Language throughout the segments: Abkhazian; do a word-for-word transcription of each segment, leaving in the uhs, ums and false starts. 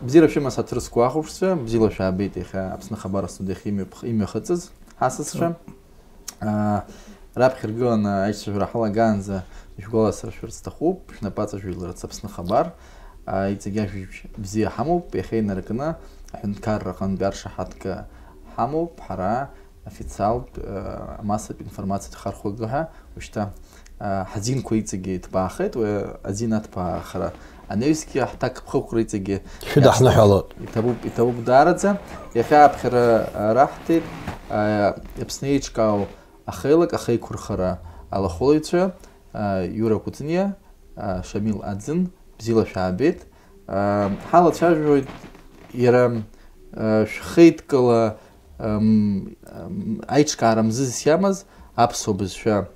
Бзиара шәымаз ҳаҭыр зқәу ахәаԥшцәа, бзиала шәаабеит иахьа Аԥсны Ахабар астудиахь имҩаԥх-, имҩахыҵыз ҳасасцәа. Аа, раԥхьа иргыланы аицәажәара ҳалагаанӡа ишәгәаласыршәарц сҭахуп, шәнапаҵа жәларц Аԥсны Ахабар. Аа, иҵегь ажәабжь бзиа ҳамоуп, иахьа инаркны аҳәынҭқарра аҟынтә аршаҳаҭга ҳамоуп, ҳара официалтә, аа, амассатә информациатә хархәага ҳәа, ушьҭа, аа, ҳазинқәа иҵегьы иҭбаахеит, уи азин аҭбаахара анаҩсгьы ҳҭакԥхықәра иҵегьы Шәыдаҳныҳәалоит. Иҭабуп, иҭабуп даараӡа. Иахьа аԥхьара, аа, раҳҭеит, аа, Аԥсны еиҿкаау ахеилак ахеиқәырхара алахәылаҩцәа, аа, Иура Кәыҵниа, аа, Шамил Аӡын, бзиала шәаабеит. Аа, ҳалацәажәоит иара, аа, шәхеидкыла, ам, ам, аиҿкаара мзызс иамаз аԥсуа бызшәа,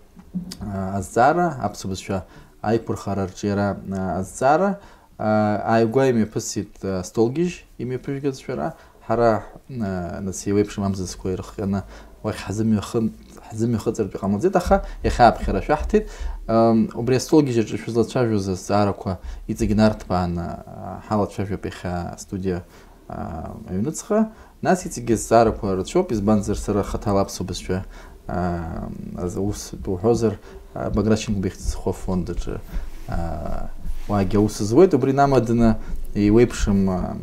аа, азҵаара, аԥсуа бызшәа аиқәырхара арҿиара, аа, азҵаара, аа, ааигәа имҩаԥысит, аа, Столгьежь имҩаԥыжәгаз шәара, ҳара, аа, нас еиуеиԥшым амзызқәа ирыхҟьаны уахь ҳзымҩахын-, ҳзымҩахыҵыртә иҟамлаӡеит, аха иахьа аԥхьара шәаҳҭеит. Ам, убри астолгьежь аҿы шәызлацәажәоз азҵаарақәа иҵегь нарҭбааны, аа, ҳалацәажәап иахьа астудиа аа, аҩныҵҟа. Нас иҵегьы азҵаарақәа рацәоуп, избанзар, сара хаҭала аԥсуа бызшәа, аа, азы ус уҳәозар, аа, Баграт Шьынқәба ихьӡ зху афонд аҿы, аа, уаагьы аус зуеит, убри инамаданы еиуеиԥшым, аа,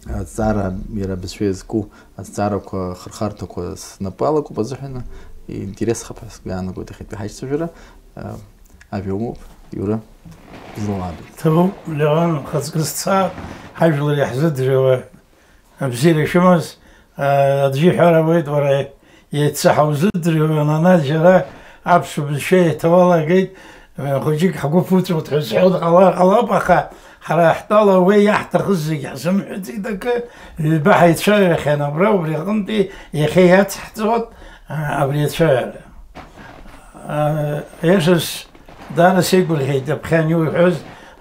азҵаара, иара абызшәа иазку азҵаарақәа хырхарҭақәа снапы алакуп азыҳәан, интересхап ҳәа сгәы иаанагоит иахьатәи ҳаицәажәара. Аа, ажәа умоуп, Иура, бзиала уаабеит. Ҭабуп, Леуан, ухаҵкы сцаа, ҳажәлар иаҳзыӡырҩуа абзиара шәымаз, аа, аӡәы иҳәар ауеит, уара иацы ҳаузыӡырҩуан, ана џьара аԥсуа бызшәа еиҭауалагеит, хәыҷык ҳгәы ԥуҵәоит ҳәа зҳәо дҟалар ҟалап, аха ҳара ҳтәала уи иаҳҭахыз зегь ҳзымҳәаӡеит акы, ҩба ҳаицәажәахьан абра, убри аҟынтәи иахьа иацҳҵоит, аа, абри ацәажәара. Ешас, даара сеигәырӷьеит, аԥхьан иуҳәоз,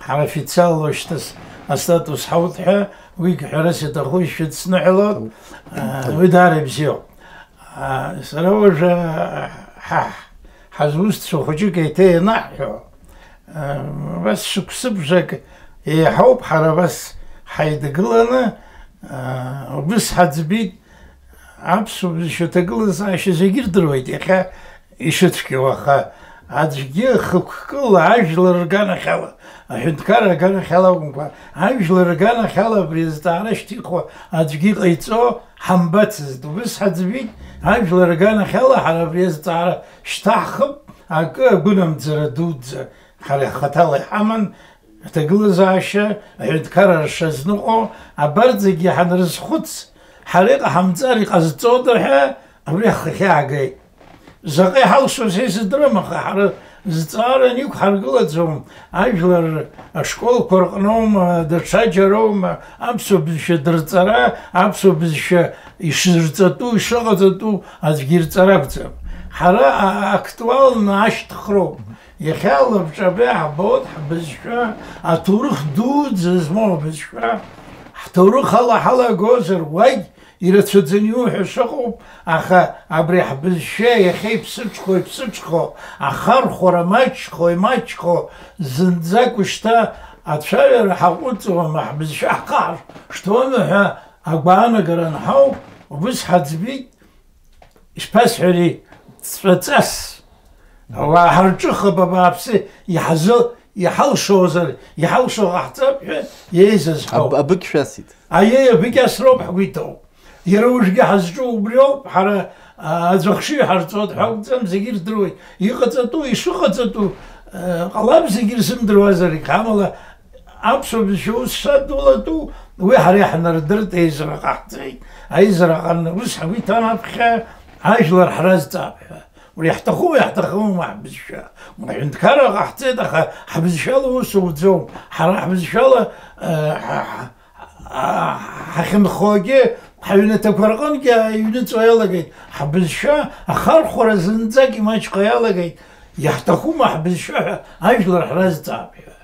ҳара официалла шьҭас астатус ҳауҭ ҳәа, уигь ҳәарас иаҭаху ишәыдсныҳәалоит, уи даара ибзиоуп. Сара уажәы ҳа ҳазусҭцәа хәыҷык еиҭа ианаҳҳәо, абас шықәсыбжак еиҳауп ҳара абас ҳаидгыланы, убыс ҳаӡбеит, аԥсуа бызшәа аҭагылазаашьа зегьы ирдыруеит, иахьа ишыцәгьоу, аха аӡәгьы хықәкыла ажәлар рганахьала, аҳәынҭқарра аганахьала акәымкәа, ажәлар рганахьала абри азҵаара шьҭихуа аӡәгьы иҟаиҵо ҳамбацызт. Убыс ҳаӡбеит, ажәлар рганахьала ҳара абри азҵаара шьҭаҳхып, акы агәынамӡара дуӡӡа ҳара ҳхаҭала иҳаман, аҭагылазаашьа, аҳәынҭқарра шазныҟәо, абарҭ зегьы ҳанрызхәыц, ҳара иҟаҳамҵар иҟазҵода ҳәа абри ҳхахьы аагеит. Заҟа иҳалшоз ҳәа исыздырам, аха ҳара зҵаара аниқәҳаргылаӡом, ажәлар ашколқәа рҟноума, даҽаџьароума, аԥсуа бызшәа дырҵара, аԥсуа бызшәа ишырҵатәу, ишыҟаҵатәу аӡәгьы ирҵара акәӡам. Ҳара а-, актуалны ашьҭыхроуп. Иахьа лабҿаба иаҳбоит ҳбызшәа, аҭоурых дуӡӡа змоу абызшәа, ҳҭоурых ала ҳалагозар, уагь ирацәаӡаны иуҳәо шыҟоуп, аха абри ҳбызшәа иахьа иԥсыҽхо, иԥсыҽхо, ахархәара маҷхо, имаҷхо, зынӡак ушьҭа ацәаҩара ҳаҟәыҵуама, ҳбызшәа ҳхы ҳашҭуама ҳәа агәаанагара анҳау, убыс ҳаӡбеит, ишԥасҳәари, ҵәаҵас. Ауаа ҳарҿыхап, абааԥсы, иҳазы, иҳалшозар, иҳалшо ҟаҳҵап ҳәа иеизаз ҳауп. Аб-, абыкь шәасит. Аиеи, абыкь асроуп ҳгәы иҭоу. Иара уажәгьы ҳазҿу убриоуп, ҳара, а, аӡә ахшыҩ ҳарҵоит ҳәа акәӡам, зегьы ирдыруеит. Иҟаҵатәу, ишыҟаҵатәу, а, ҟалап зегьы ирзымдыруазаргь, амала аԥсуа бызшәа ус шадулатәу, уи ҳара иаҳнардырт, аизара ҟаҳҵеит. Аизара ҟан-, ус ҳгәы иҭан аԥхьа ажәлар ҳразҵаап ҳәа. Уи иаҳҭаху, иаҳҭахума ҳбызшәа? Аҳәынҭқарра ҟаҳҵеит, аха ҳбызшәала ус уӡом. Ҳара ҳбызшәала, э, ҳа-, ҳа-, а-, ҳахьынхогьы, ҳаҩнаҭақәа рҟынгьы иҩныҵуа иалагеит. Ҳбызшәа ахархәара зынӡак имаҷхо иалагеит. Иаҳҭахума ҳбызшәа ҳәа ажәлар ҳразҵаап ҳәа.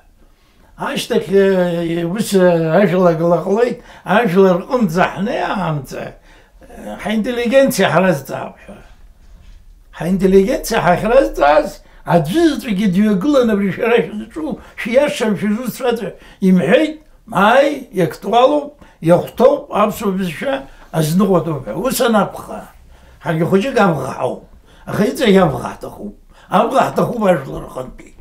Ашьҭахь, э, ус, э, ажәлагала ҟалеит, ажәлар рҟынӡа ҳнеи аамҭа, э, ҳаинтеллигенциа ҳразҵаап ҳәа. Ҳаинтеллигенциа ҳахьразҵааз, аӡәы заҵәыгьы дҩагылан, абри шәара шәызҿу, шәиашам, шәызусҭцәаӡам имҳәеит, ааи, иактуалуп, Иахәҭоуп аԥсуа бызшәа азныҟәатәуп ҳәа. Ус анакәха, ҳаргьы хәыҷык абӷа ҳауп. Аха иҵегь абӷа ҳҭахуп. Абӷа ҳҭахуп ажәлар рҟынтәи.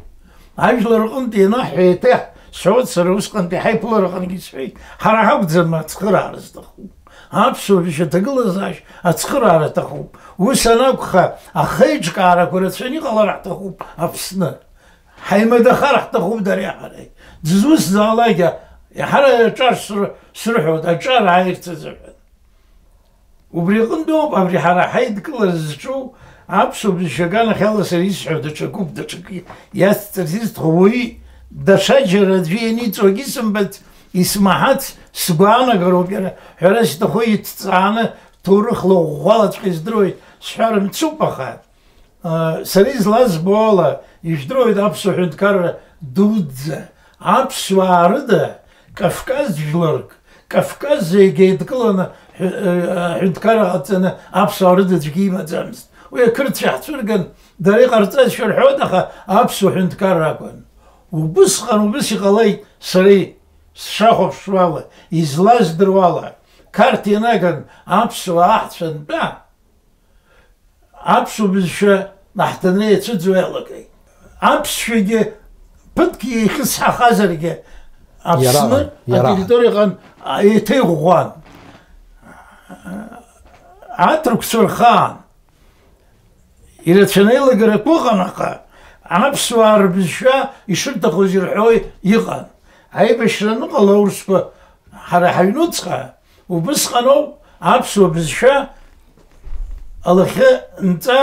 Ажәлар рҟынтәи ианаҳҳәа, еиҭа сҳәоит, сара усҟантәи ҳаиԥылара аҟынгьы сҳәеит, ҳара ҳакәӡам ацхыраара зҭаху. Аԥсуа бызшәа аҭагылазаашьа ацхыраара аҭахуп. Ус анакәха, ахеиҿкаарақәа рацәаны иҟалар ҳҭахуп Аԥсны. Ҳаимадахар ҳҭахуп дареи ҳареи. Дызусҭзаалакгьы, иаҳа-, аҿар сры-, срыҳәоит, аҿар ааирц азыҳәан. Убри аҟынтәоуп абри ҳара ҳаидкылара зҿу аԥсуа бызшәа аганахьала сара исҳәо даҽакуп, даҽакы иацҵарц исҭаху уи даҽаџьара аӡәы ианиҵогьы исымбац, исмаҳац сгәаанагароуп, иара ҳәара сҭаху иҭҵааны ҭоурыхла ӷәӷәалаҵәҟьа издыруеит сҳәар мцуп, аха Сара излазбо ала, ижәдыруеит аԥсуа ҳәынҭқарра дуӡӡа, аԥсуаа рыда, Кавказ жәларк, Кавказ зегьы еидкыланы ҳәы-, ҳәынҭқарра ҟаҵаны аԥсуаа рыда аӡәгьы имаӡамызт. Уи ақырҭцәа иаҳцәырган, дара иҟарҵазшәа рҳәоит, аха аԥсуа ҳәынҭқарра акәын. Убысҟан убыс иҟалеит, сара сшахәаԥшуала, излаздыруала, Қарҭ ианаган аԥсуаа аҳцәа антәа, аԥсуа бызшәа аҳҭынра иацәыӡуа иалагеит. Аԥсшәагьы ԥыҭк еихьысҳахазаргьы, Аԥсны иара аҟан, иара аҟан. Атерриториаҟан еиҭа иӷәӷәан. Аҭырқәцәа рхаан ирацәаны аилагарақәа ыҟан, аха аԥсуаа рбызшәа ишырҭахыз ирҳәо иҟан. Аибашьра аныҟала аурысқәа ҳара ҳаҩнуҵҟа, убысҟаноуп аԥсуа бызшәа алахьынҵа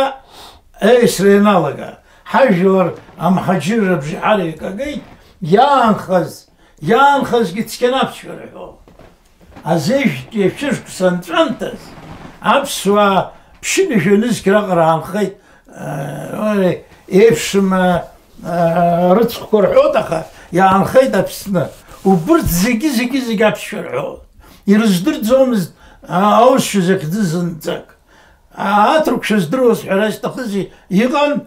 аиасра ианалага. Ҳажәлар амҳаџьырра абжеиҳара икагеит, иаанхаз, иаанхазгьы цқьан аԥсшәа рҳәо. Азежәтәи ашәышықәса анҵәамҭаз аԥсуаа ԥшьынҩажәа нызқь раҟара аанхеит, э, еиԥшым, э, рыцхәқәа рҳәоит, аха иаанхеит Аԥсны. Убырҭ зегьы, зегьы, зегьы аԥсшәа рҳәоит. Ирыздырӡомызт, а, аурысшәа захьӡыз зынӡак. А, аҭырқәшәа здыруаз ҳәа ара зҭахызи иҟан,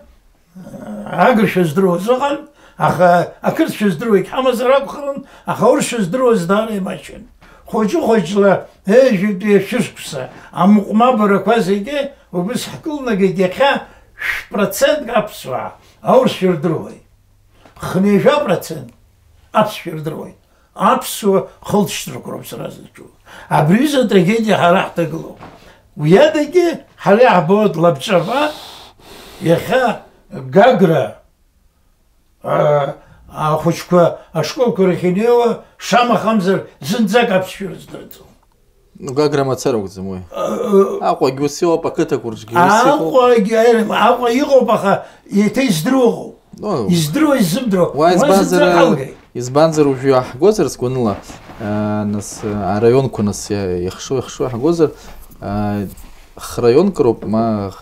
агыршәа здыруаз ыҟан, аха ақырҭшәа здыруагь ҳамазар акәхарын, аха аурысшәа здыруаз даара имаҷын. Хәыҷы-хәыҷла, ежәытәи ашәышықәса амыҟәмабарақәа зегьы убыс ҳкылнагеит, иахьа шә-процентк аԥсуаа аурысшәа рдыруеит. Хынҩажәа процент аԥсшәа рдыруеит. Аԥсуа хылҵшьҭрақәа роуп сара сызҿу. Абри аҩыза атрагедиа ҳара ҳҭагылоуп. Уи адагьы ҳара иаҳбоит лабҿаба, иахьа Гагра, а, ахәыҷқәа ашколқәа рахь инеиуа, шамахамзар, зынӡак аԥсшәа рыздырӡом. Ну, Гагра мацара акәӡам уи. Э, э, Аҟәагь ус иҟоуп, ақыҭақәа рҿгьы ус иҟоуп. Аҟәагь, аи, Аҟәа иҟоуп, аха еиҭа издыруа ыҟоуп. Ну, издыруа, изымдыруа. Уа уа избанзар, зынӡа халгеит. Избанзар уажәы иаҳгозар сгәаныла, э, нас, э, араионқәа нас иа-, иахшо, иахшо иаҳгозар, э, храионк роуп, ма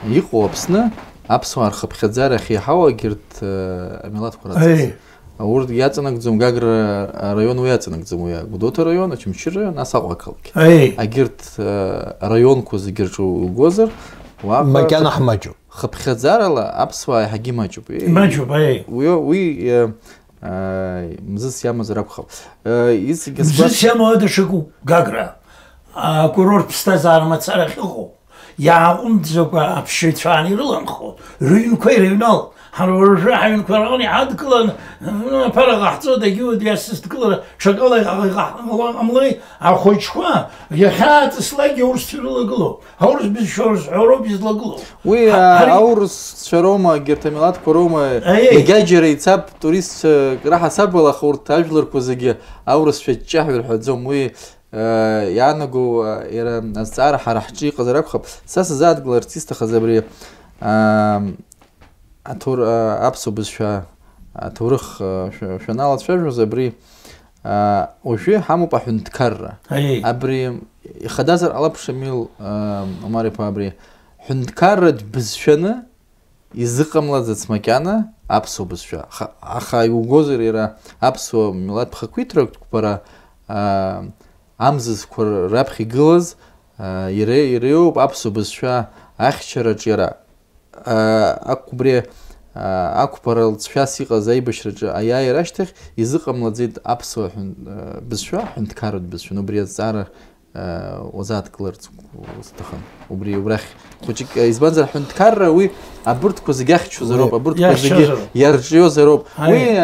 иҟоу Аԥсны, аԥсуаа рхыԥхьаӡара ахьеиҳау агьырҭ, э, амилаҭқәа рацәаз. Аи. Урҭ иаҵанакӡом, Гагра араион уи иаҵанакӡом, уи Гәдоуҭа араион, Очамчыра араион, нас Аҟәа ақалақь. Аи. Агьырҭ, э, араионқәа зегьы рҿы угозар, уаҟа макьана ҳмаҷуп. Хыԥхьаӡарала аԥсуаа иаҳагьы имаҷуп. Имаҷуп, аи. Уи, уи, э, э, мзызс иамазар акәхап. Э, исгьы сгәаԥ- Мзызс иамоу ада шакәу, Гагра, акурорт ԥсҭазаара мацара ахьыҟоу. Иааҟәымҵӡакәа аԥсшьаҩцәа аан ирыланхо, рыҩнқәа ирыҩналт. Ҳара уажәы ҳаҩнқәа раан иҳадкыланы, ы, аԥара ҟаҳҵо, дагьуеит, иасызҭгылара ҽакала иҟа-, иҟаҳ-, ҟамло ҟамлеи, ахәыҷқәа иахьааҵыслакгьы аурысцәа ирылагылоуп. Аурыс бызшәа рызҳәароуп излагылоу. Уи, ҳа-, а, ҳари- аурысцәа роума, егьырҭ амилаҭқәа роума, Аиеи. Егьаџьара ицап, туристцәа раҳасабала, аха урҭ ажәларқәа зегьы аурысшәа ҷҷаҳәа ирҳәаӡом. Уи Э, иаанаго, э, иара азҵаара ҳара ҳҿы иҟазар акәхап. Са сазааҭгыларц исҭахыз абри, ам, аҭоур-, а, аԥсуа бызшәа аҭоурых, а, шә-, шәаналацәажәоз абри, а, уажәы ҳамоуп аҳәынҭқарра. Аиеи. Абри ихадазар ҟалап, Шамил, а, Омар-иԥа, абри ҳәынҭқарратә бызшәаны изыҟамлаӡац макьана аԥсуа бызшәа. Аха, аха иугозар иара аԥсуа милаҭ ԥхақәиҭрақәа бара, а, амзызқәа раԥхьа игылаз, а, ире-, иреиуоуп аԥсуа бызшәа ахьчараҿ иара. А, ақәбри, Ақәԥара лҵшәас иҟаз аибашьраҿы аиааира ашьҭахь изыҟамлаӡеит аԥсуа ҳәын-, бызшәа, ҳәынҭқарратә бызшәа. Убри азҵаара уазааҭгыларц сҭахын. Убри убрахь хәыҷык, избанзар, ҳәынҭқарра уи абырҭқәа зегьы ахьчозароуп, абырҭқәа зегьы иарҿиозароуп. Уи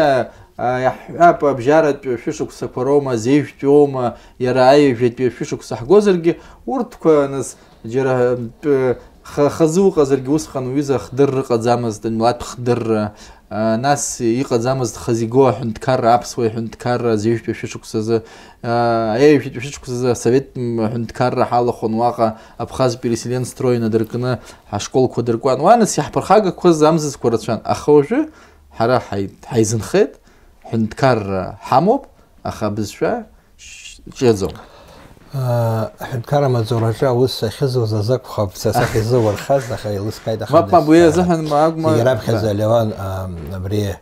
иаҳҳәап, абжьаратәи шәышықәсақәа роума, зеижәтәи оума, иара аҩажәатәи шәышықәса ҳгозаргьы, урҭқәа, нас, џьара, тә-, ха-, хазы уҟазаргьы усҟан уҩыза хдырра ыҟаӡамызт, милаҭ хдырра, а, нас иҟаӡамызт хазы игоу аҳәынҭқарра, аԥсуа аҳәынҭқарра, зеижәтәи шәышықәсазы, а, аҩажәатәи шәышықәсазы асовет, м, аҳәынҭқарра ҳалахәын уаҟа, Абхаз переселен строй инадыркны ҳашколқәа дыркуан. Уа, нас, иаҳԥырхагақәаз амзызқәа рацәан, аха уажәы ҳара ҳаи-, ҳаизынхеит, ҳәынҭқарра ҳамоуп, аха абызшәа ш-, ҿиаӡом. Аҳәынҭқарра амаҵураҿы аус ахьызуаз азы акәхап, са сахь изыурхаз, аха еилыскааит, аха. Мап, мап, уи азыҳәан ма-, акәма, зегьы раԥхьаӡа, Леуан, а, абри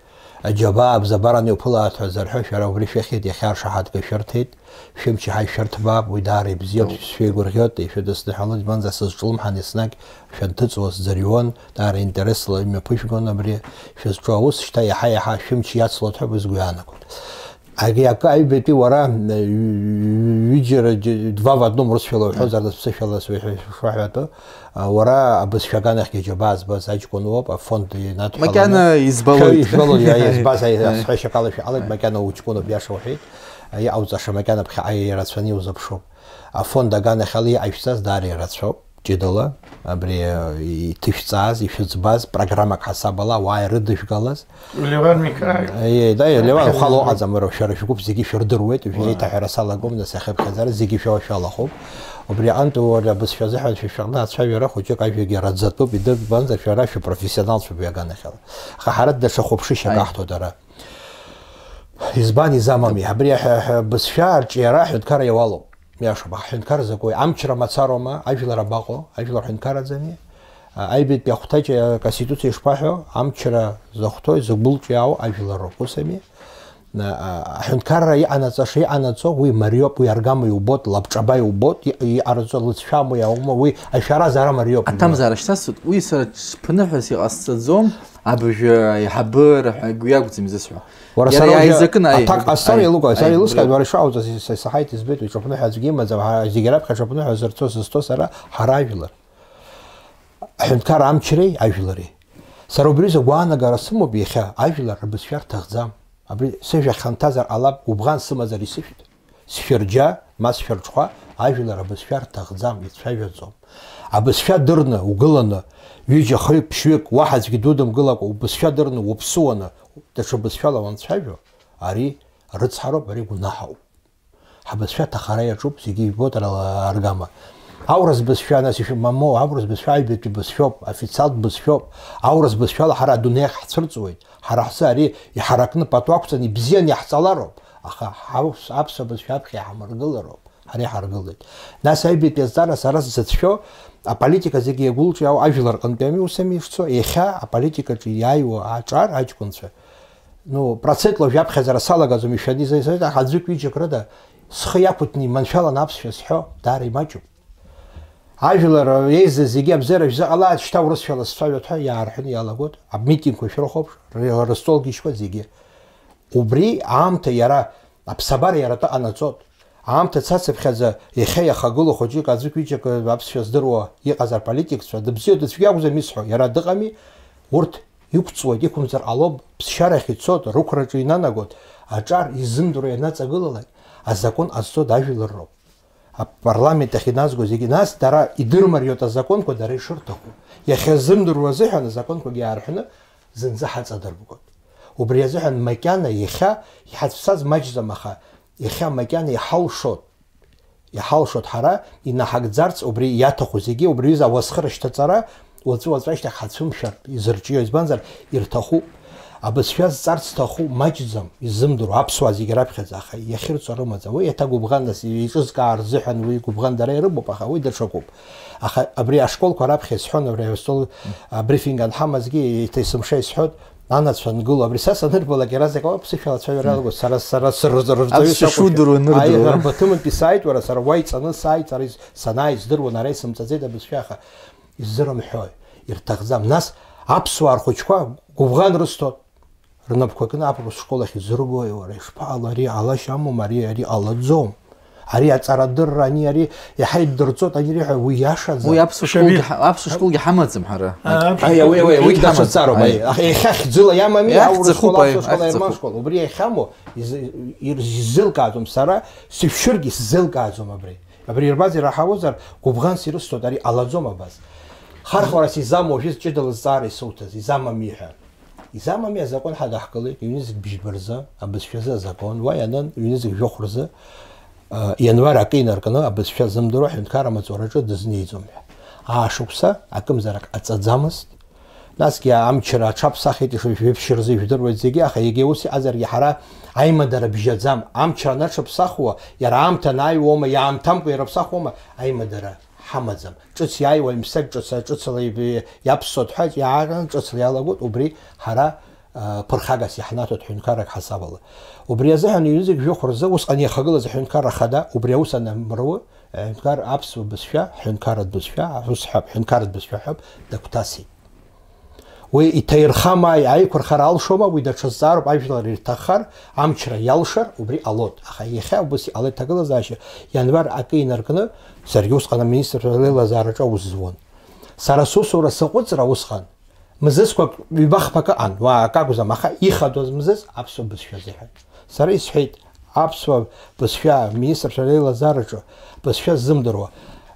аџьабаа абзабаран иуԥылааит ҳәа зарҳәо, шәара убри шәыхьит, иахьа аршаҳаҭга шәырҭеит, шәымч иаҳа ишәырҭбаап, уи даара ибзиоуп, шәеигәырӷьоит, ишәыдысныҳәалоит, избанзар, сызҿлымҳан еснагь шәанҭыҵуа сӡырҩуан, даара интересла имҩаԥыжәгон абри шәызҿу аус, шьҭа иаҳа-иаҳа шәымч иацлоит ҳәа бызгәы иаанагоит. Ак-, акы аҩбатәи уара, ҩ-, ҩ-, ҩыџьара џь-, два в одном русшәала уҳәозар, нас ԥсышәала сшәаҳәатәы, а, уара абызшәа аганахьгьы аџьабаа збаз аҷкәын уоуп, афонд инадҳәаланы. Макьана избалоит. Шәа ижәбалоит, иа-, избаз, аи-, Аи. Асҳәашьа акала шәҟалеит, Аи. Макьана уҷкәыноуп, иаша уҳәеит, а, иҟауҵаша макьана ԥхьаҟа ирацәаны иузыԥшуп. Афонд аганахьала иҟашәҵаз даара ирацәоуп. Ҷыдала, абри, э, иҭышәҵааз, ишәыӡбаз, программак ҳасабала, ауаа ирыдыжәгалаз. Леван Михаил. Э, да, Леван, ухала уҟаӡам, уара, шәара шәгәыԥ зегьы шәырдыруеит, уажәы Уа. Еиҭаҳәара салагом, нас иахьыԥхьаӡара зегьы шәа-, шәалахәуп. Убри аҟынтә уара абызшәа азыҳәан шәышәҟны ацәажәара хәыҷык ажәагьы раӡатәуп, идырбанзар, шәара шәапрофессионалцәоуп иаганахьала. Аха ҳара даҽа хәаԥшышьак Аи. Аҳҭоит ара. Избан изамами? Абри аҳәа-, аҳәа-, бызшәа арҿиара аҳәынҭқарра иауалуп. Иашоуп, аҳәынҭқарра закәи? Амчра мацароума? Ажәлар абаҟоу? Ажәлар ҳәынҭқарраӡами? А, аҩбатәи ахәҭаҷ, а, Конституциа ишԥаҳәо? Амчра захәҭоу, зыгәылҿиаау ажәлар роуп, усами? На, а, аҳәынҭқарра иҟанаҵаша иҟанаҵо, уи мариоуп, уи аргама иубоит, лабҿаба иубоит, и-, иҟараҵо лыҵшәа амоу иаума, уи ашәара зара мариоуп. Аҭамзаара шьҭасҵоит, уи сара ԥыныҳәас иҟасҵаӡом, абыржәы аиҳабыра ҳәа игәы иақәӡам изысҳәо. Уара, иара сара уажәы иааизакын, аҭак аиҳабы-, ҟасҵар аи-, еилукааит, сара аи-, еилыскааит, уара ишыҟауҵаз са исаҳаит, избеит, уи ҿаԥныҳәа аӡәгьы имаӡам, ҳа зегьы раԥхьа ҿаԥныҳәа зырцо сызҭо сара ҳара ажәлар. Аҳәынҭқарра амчреи ажәлари. Сара убри рзы гәаанагара сымоуп иахьа, ажәлар рбызшәа рҭахӡам. Абри сыжәҩахь ханҭазар ҟалап, гәыбӷан сымазар исышәҭ. Сшәырџьа, ма сшәырҽхәа, ажәлар абызшәа рҭахӡам, ицәажәаӡом. Абызшәа дырны, угыланы, ҩыџьа, хҩык, ԥшьҩык, уаҳа аӡәгьы дудымкылакәа, убызшәа дырны, уаԥсыуаны, даҽа бызшәала уанцәажәо, ари рыцҳароуп, ари гәнаҳауп. Ҳабызшәа аҭахара иаҿуп, зегьы ижәбоит ара аргама. Аурыс бызшәа, нас, ишәымамоу, аурыс бызшәа аҩбатәи бызшәоуп, официалтә бызшәоуп. Аурыс бызшәала ҳара адунеи ахь ҳцәырҵуеит. Ҳара ҳзы ари иҳаракны пату ақәҵаны ибзианы иаҳҵалароуп. Аха ҳаус-, аԥсуа бызшәа аԥхьа иҳамыргылароуп. Ҳара иҳаргылеит. Нас аҩбатәи азҵаара сара сзыцәшәо, аполитика зегьы иагәылҿиаау ажәлар рҟынтәи ами, усами ишцо, иахьа аполитикаҿы иааиуа аҿар аҷкәынцәа, ну, процентла уажәы аԥхьаӡара салагаӡом, ишәаны изаҩсуеит, аха аӡәык-ҩыџьак рыда схы иақәыҭны иманшәаланы аԥсшәа сҳәо, даара имаҷуп. Ажәлар еизаз зегьы абзиара шәзыҟалааит, шьҭа урысшәала сцәажәоит ҳәа иаарҳәны иалагоит, амитингқәа шәрыхәаԥш, р-, рыстолгьежьқәа зегьы. Убри аамҭа иара, аԥсабара иара атәы ҟанаҵоит. Аамҭа цацыԥхьаӡа, иахьа иахагылоу хәыҷык, аӡәык-ҩыџьак аԥсшәа здыруа иҟазар политикцәа, дыбзиоу дыцәгьа акәӡам исҳәо, иара дыҟами, урҭ иқәҵуеит, иқәымҵар ҟалом, ԥсшьарахь ицоит, рықәраҿы инанагоит, аҿар изымдыруа ианаҵагылалак, азакәын ҟазҵоит ажәлар роуп. Апарламент ахь иназго зегьы, нас дара идырмариоит азакәанқәа дара ишырҭаху. Иахьазымдыруа азыҳәан азакәанқәагьы аарҳәны зынӡа ҳаҵадырбгоит. Убри азыҳәан макьана иахьа иҳацәцаз маҷӡам, аха иахьа макьана иҳалшоит. Иҳалшоит ҳара инаҳагӡарц убри иаҭаху зегьы, убри аҩыза ауасхыр ашьҭаҵара, уаҵәы-уаҵәы ашьҭахь ҳацәымшәартә изырҿио, избанзар, ирҭахуп. Абызшәа зҵарц зҭаху маҷӡам, изымдыруа, аԥсуаа зегьы раԥхьаӡа, аха иахьырҵо рымаӡам. Уи еиҭа гәыбӷан, нас, еиҿызкаар рзыҳәан уи гәыбӷан дара ирымоуп, аха уи даҽакуп. Аха абри ашколқәа раԥхьа исҳәон, абри астол, абрифинг анҳамазгьы, еиҭа есымша исҳәоит, анацәа ангыло. Абри са санырбалак, иаразнак ауп ԥсышәала ацәажәара иалагоит, сара, сара сыр-, рырҵаҩы Аԥсшәа сакәушәа. Шудыруа нырдыруа. Аиӷарба ҭымынтәи сааит, уара, сара уа иҵаны сааит, сара из-, санааи здыруан, ара исымҵаӡеит абызшәа, аха изырымҳәои, ирҭахӡам. Нас Аԥсуаа рхәыҷқәа гәыбӷан рысҭоит. Рнапқәа кны аԥсуа школ ахь изыргои, уара, ишԥаҟало, ари ҟалашьа амоума, ари, ари ҟалаӡом. Ари аҵарадырра, ани, ари иаҳа иддырҵоит, ани, иаҳа уи иашаӡам. Уи аԥсуа Шамил. Школгьы ҳа-, аԥсуа школгьы ҳамаӡам ҳара. А, аԥсуа Аи, уи, уи, уи, уи Уигьы даҽа ҳамаӡам. Ҵароуп, Аи. аи. Аха иахьа хьӡыла иамами, Иахь аурыс ҵыхуп, школа, аи, аԥсуа школа, аихь Аерман ҵыхуп. Школа. Убри иахьамоу из-, ир-, иззеилкааӡом, сара сышәшьыргьы исзеилкааӡом абри. Абри ирбаз ираҳауазар, гәыбӷанс ирысҭоит, ари ҟалаӡом абас. Хархәарас изамоу жәыз ҷыдала зҵаара исуҭаз, изамами ҳәа. Изамами азакәан ҳадаҳкылеит, ҩнызқь бжьба рзы, абызшәазы азакәан, уа ианын, ҩнызқь жәохә рзы, а, ианвар акы инаркны, абызшәа зымдыруа аҳәынҭқарра амаҵураҿы дызнеиӡом ҳәа. Аашықәса акымзарак ҟаҵаӡамызт. Насгьы амчра аҽаԥсахит, ишыжәеиԥшьыразы ижәдыруеит зегьы, аха егьа ус иҟазаргьы ҳара аимадара бжьаӡам. Амчра анаҽаԥсахуа, иара аамҭа анааиуоума, иаамҭамкәа ирыԥсахуама, аимадара ҳамаӡам. Ҿыц иааиуа аҩмсаг ҿыц, ҿыцала иб-, иаԥсоит ҳәа, иааган ҿыцла иалагоит, убри ҳара, а, ԥырхагас иаҳнаҭоит ҳәынҭқаррак ҳасабала. Убри азыҳәан ҩнызқь жәохә рзы усҟан иахагылаз аҳәынҭқарра ахада, убри аус анамруы, аҳәынҭқар аԥсуа бызшәа, ҳәынҭқарратә бызшәа, ус ҳәа, ҳәынҭқарратә бызшәа ҳәа дагәҭасит. Уи иҭаирхама, аиқәырхара алшома, уи даҽа зҵаароуп, ажәлар ирҭаххар, амчра иалшар, убри ҟалоит. Аха иахьа убас иҟалеит аҭагылазаашьа, ианвар акы инаркны, саргьы усҟан аминистрцәа реилазаараҿы аус зуан. Сара сусура саҟәыҵра усҟан, мзызқәак ҩба-хԥак ыҟан, уа акы акәӡам, аха ихадоз мзыз аԥсуа бызшәа азыҳәан. Сара исҳәеит, аԥсуа бызшәа, аминистрцәа реилазаараҿы бызшәа ззымдыруа.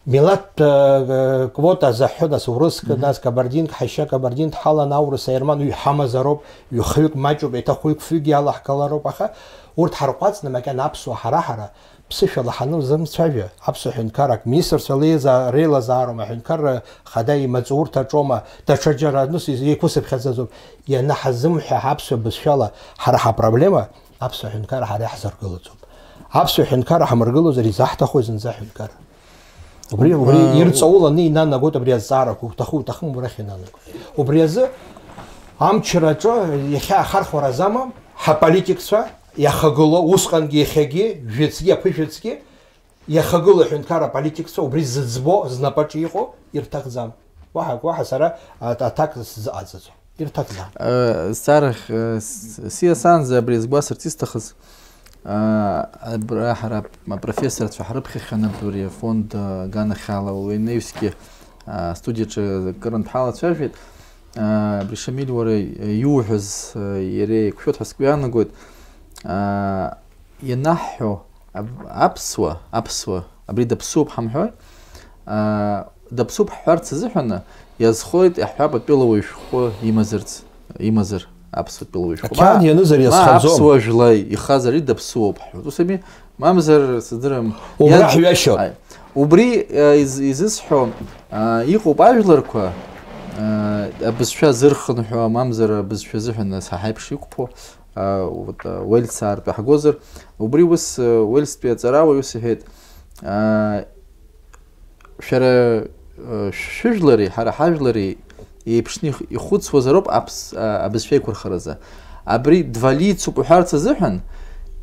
Милаҭтә, э, квота азаҳәо, нас, урыск, Мгм. нас, кабардинк, ҳаишьа кабардин дҳалан, аурыс аерман ҩ ҳамазароуп, ҩ хҩык маҷуп, еиҭах уи фҩык иалаҳгалароуп, аха урҭ ҳарҟәаҵны макьана аԥсуа ҳара-ҳара ԥсышәала ҳанылзымцәажәа, аԥсуа ҳәынҭқаррак, министрцәа леиза-, реилазаароума, аҳәынҭқарра хада имаҵурҭаҿоума, даҽаџьара аныс из-, еиқәсыԥхьаӡаӡом, ианаҳзымҳәа аԥсуа бызшәала ҳара ҳапроблема, аԥсуа ҳәынҭқарра ҳара иаҳзаргылаӡом. Аԥсуа ҳәынҭқарра ҳамыргылозар изаҳҭахуи зынӡа ҳәынҭқарра? Убри, убри Ма- ирҵауланы инанагоит абри азҵаарақәа, уҭаху-, уҭахым убрахь инанаго. Убри азы амчраҿы иахьа ахархәара замам, ҳаполитикцәа иахагылоу, усҟангьы иахьагьы, жәацгьы, аԥышәацгьы, иахагылоу аҳәынҭқарра аполитикцәа убри зыӡбо, знапаҿы иҟоу ирҭахӡам. Уаҳа, уаҳа сара а-, аҭак сзыҟаҵаӡом. Ирҭахӡам. Э, зҵаарахь, э, с-, сиасаанӡа абри згәасырц исҭахыз, э, абра ҳара апрофессорцәа ҳрыԥхьахьан абри афонд, э, аганахьала уи анаҩсгьы, э, астудиаҿы акырынтә ҳалацәажәеит. Э, абри Шамиль, уара иуҳәаз, э, иара еиқәшәоит ҳәа сгәы иаанагоит. Э, ианаҳҳәо, аб-, аԥсуа, аԥсуа, абри даԥсуоуп ҳамҳәои? Аа, даԥсуп ҳҳәарц азыҳәаны, иазхоит, иаҳҳәап, атәылауаҩ шәҟәы имазарц, имазар, аԥсуа тәылауаҩ шәҟәы. Ақьаад Ма, ианызар ма иазхаӡом. Аԥсуа жәла ихазар, ида даԥсуоуп ҳҳәоит. Ус ами, мамзар, сыздырам. Убра Иан-, ҳҩашьо. Аи. Убри, а, из-, изысҳәо, а, иҟоуп ажәларқәа, а, абызшәа зырхынҳәуа, мамзар абызшәа азыҳәан нас ҳаиԥш иқәԥо, а, вот, а, Уельсаартә иаҳгозар, убри ус, а, Уельстәи аҵарауаҩ ус иҳәеит, а, Шәара, э, шәыжәлари ҳара ҳажәлари еиԥшны их-, ихәыцуазароуп аԥс-, а, абызшәа еиқәырхаразы. Абри двалиец ауп уҳәарц азыҳәан,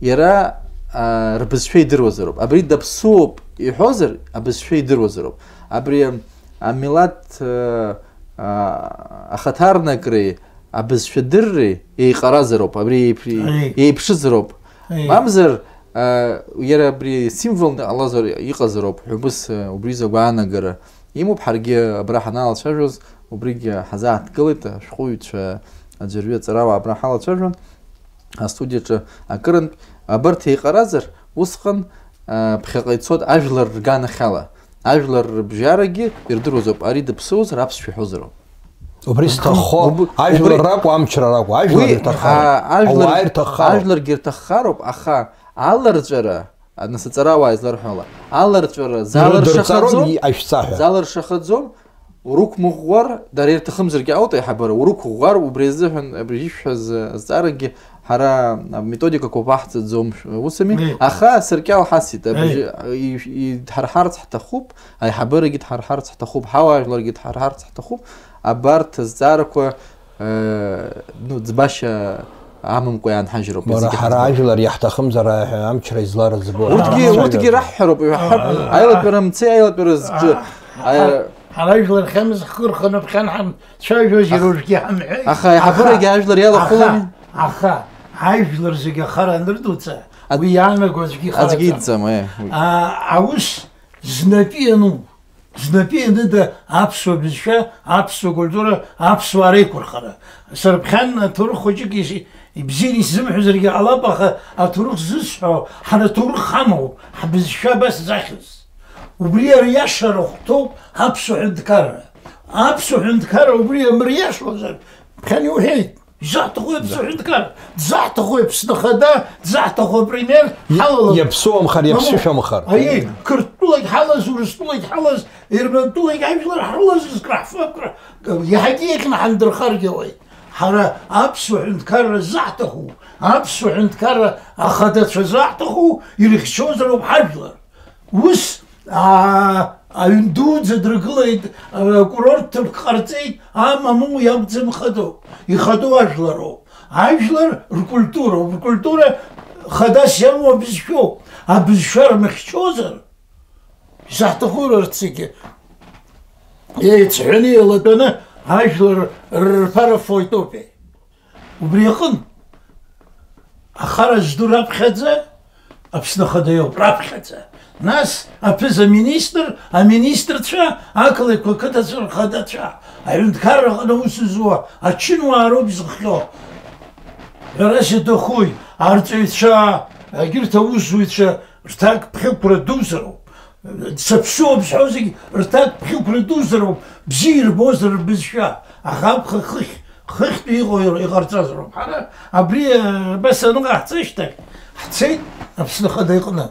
иара, а, рбызшәа идыруазароуп. Абри даԥсуоуп иҳәозар, абызшәа идыруазароуп. Абри, а, амилаҭ, э, а, ахаҭарнакреи абызшәадырреи еиҟаразароуп, абри еиԥ-, Аи. еиԥшызароуп. Аи. Мамзар, а, иара абри символны ҟалазар, иҟазароуп ҳәа убыс, а, убри изы агәаанагара имоуп. Ҳаргьы абра ҳаналацәажәоз, убригьы ҳазааҭгылеит, ашәҟәыҩҩцәа аӡәырҩы аҵарауаа абра ҳалацәажәон, астудиаҿы акырынтә. Абарҭ еиҟаразар, усҟан, а, ԥхьаҟа ицоит ажәлар рганахьала. Ажәлар рыбжьарагьы ирдыруазароуп, ари дыԥсуазар, аԥсшәа иҳәозароуп. Убри сҭаххо, Уб-, ажәлар убри ракәу, амчра ракәу, ажәлар Уи, ирҭаххароуп. а, ажәлар, Ауаа ирҭаххароуп. Ажәларгьы ирҭаххароуп, аха аларҵәара, а, нас аҵарауаа изларҳәо ала, аларҵәара Ирыдырҵароуп залыршахаӡом, и-, ашәҵа ҳәа. залыршахаӡом, урықәмыӷәӷәар, дара ирҭахымзаргьы ауеит аиҳабыра, урықәыӷәӷәар, убри азыҳәан, абри ишәҳәаз, а, азҵаарагьы Ҳара аметодикақәа уаҳҵаӡом, ус ами? Еи. Аха сыркьал ҳасит, Еи. абжьы, и-, и-, иҳарҳарц ҳҭахуп, аиҳабырагьы дҳарҳарц ҳҭахуп, ҳауаажәларгьы дҳарҳарц ҳҭахуп, абарҭ азҵаарақәа, э, ну, ӡбашьа амамкәа иаанҳажьроуп Бара иазегьы ҳара ҳаӡбо. ажәлар иаҳҭахымзар, аҳ-, амчра излараӡбо. Урҭгьы, Ҳара урҭгьы ҳажәлар. раҳҳәароуп, иаҳҳәап, Ҳара аилатәара мцеи, аилатәара зҿы, Ҳара аи-, Ара ажәлар хьамыз ҳхы рханы ԥхьан ҳамцәажәозар, Аха- уажәгьы ҳамҳәеи. Аха аиҳабырагьы Аха- ажәлар иалахәылами? Аха, аха, ажәлар зегьы ахара анырдуҵа, Ад- уи иаанаго аӡәгьы ихараӡам. Аӡәгьы идҵам, аиеи, уи. А, аус знапы иану, знапы ианыда аԥсуа бызшәа, аԥсуа культура, аԥсуаа реиқәырхара. Сара ԥхьан аҭоурых хәыҷык ис-, ибзианы исзымҳәозаргьы ҟалап, аха аҭоурых зысҳәо, ҳара аҭоурых ҳамоуп, ҳбызшәа абас захьыз. Убри ариашара хәҭоуп аԥсуа ҳәынҭқарра. Аԥсуа ҳәынҭқарра убри амыриашозар, ԥхьан иуҳәеит, изаҳҭаху аԥсуа Да. ҳәынҭқарра, дызаҳҭаху Аԥсны Ахада, дызаҳҭаху апремиер И-, ҳалалап. Иаԥсуамхар, Мамоу, иаԥсышәамхар. Аиеи, Қырҭтәылагь ҳалаз, Урыстәылагь ҳалаз, Ермантәылагь ажәлар ҳрылаз, кры ҳфы, кры-, иаҳагьы иахьынҳандырхаргьы ауеит. Ҳара аԥсуа ҳәынҭқарра ззаҳҭаху, аԥсуа ҳәынҭқарра ахадацәа ззаҳҭаху ирыхьчозароуп ҳажәлар. Ус, аа, аҩн дуӡӡа дрыгылеит, акурорт ҭыԥк ҟарҵеит, амамоу иакәӡам ихадоу, ихадоу ажәлароуп. Ажәлар ркультуроуп, ркультура хадас иамоу абызшәоуп. Абызшәа рмыхьчозар, изаҳҭаху рарҭ зегьы еицҳәаны еилатәаны ажәлар рырԥара фоитәупеи. Убри аҟынтә, ахара зду раԥхьаӡа Аԥсны Ахада иоуп, раԥхьаӡа. Нас аԥыза-министр, аминистрцәа, ақалақьқәа ақыҭацәа рхадацәа, аҳәынҭқарра аҟны аус зуа ачынуаа роуп изыхҟьо. Ҳәарас иаҭахуи, арҵаҩцәа, егьырҭ аусзуҩцәа, рҭак бӷьықәра дузароуп. Саԥсуоуп зҳәо зегь рҭак бӷьықәра дузароуп, бзиа ирбозар рбызшәа, аха абӷа хыхь, хыхьтәи иҟоу иҟарҵазароуп. Ҳара абри, э, абас аныҟаҳҵа ашьҭахь, ҳцеит Аԥсны Ахада иҟны.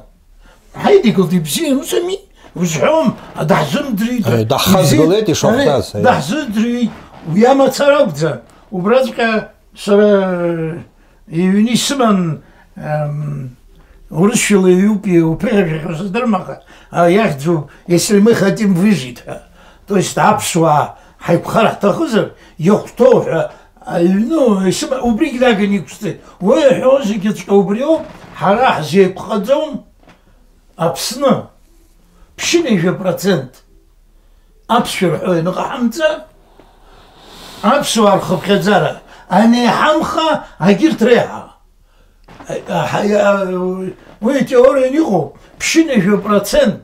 Ҳаидикылт, ибзиан, усами, узҳәом, даҳзымдырит. Э, даҳхазгалеит, Ибзиан, ишахәҭаз, э, э. Даҳзымдырит, уи амацара акәӡам. Убраҵәҟьа Сара, э, иҩны исыман, эм, урысшәала иҩуп, иуԥыхьашәахьоу сыздырам, аха, а, иахьӡу, если мы хотим выжить ҳәа. То есть аԥсуаа ҳаиқәхар ҳҭахызар, иахәҭоу ҳәа, аҩны исыма-, убригь наган иқәсҵеит. Уи иҳәо зегьыҵәҟьа убриоуп, ҳара ҳзеиқәхаӡом. Аԥсны ԥшьынҩажәа процент аԥсшәа рҳәо ианыҟаҳамҵа, аԥсуаа рхыԥхьаӡара анеиҳамха, агьырҭ реиҳа. Уи атеориан иҟоуп, ԥшьынҩажәа процент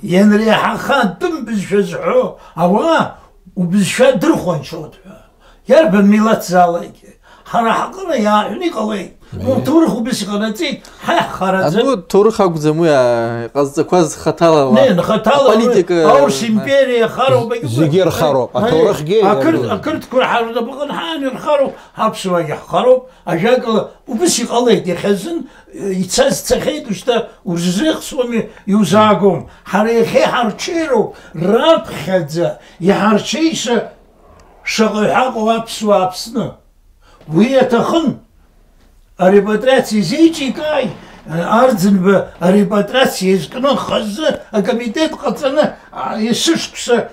ианреиҳаха атәым бызшәа зҳәо ауаа убызшәа дырхәанчоит ҳәа. Иарбан милаҭзаалакгьы, ҳара ҳаҟны иааҳәны иҟалеит. Е. Урҭ урҭ убыс иҟанаҵеит, ҳа иаҳхараӡам. Ану, ҭоурых акәӡам уи, а, иҟазҵақәаз хаҭала ала. Не, хаҭала аполитика, аурс а, империа хароуп, агьыгәра. Зегьы рхароуп, аи, аҭоурыхгьы ақырҭ-, иарбан. Ақырҭқәа рҳарнапы аҟны ҳаан ирхароуп, аԥсуаагьы ҳхароуп, ажәакала, убыс иҟалеит, иахьазын, ицаз цахьеит, ушьҭа урзеихсуами, иузаагом. Ҳара иахьа иҳарҽеироуп, раԥхьаӡа иҳарҽеиша Шаҟаҩ ҳаҟоу аԥсуаа Аԥсны? Уи аҭахын. Арепатриациа изеиҿикааи, Арӡынба арепатриациа изкны хазы акомитет ҟаҵаны, а, есышықәса,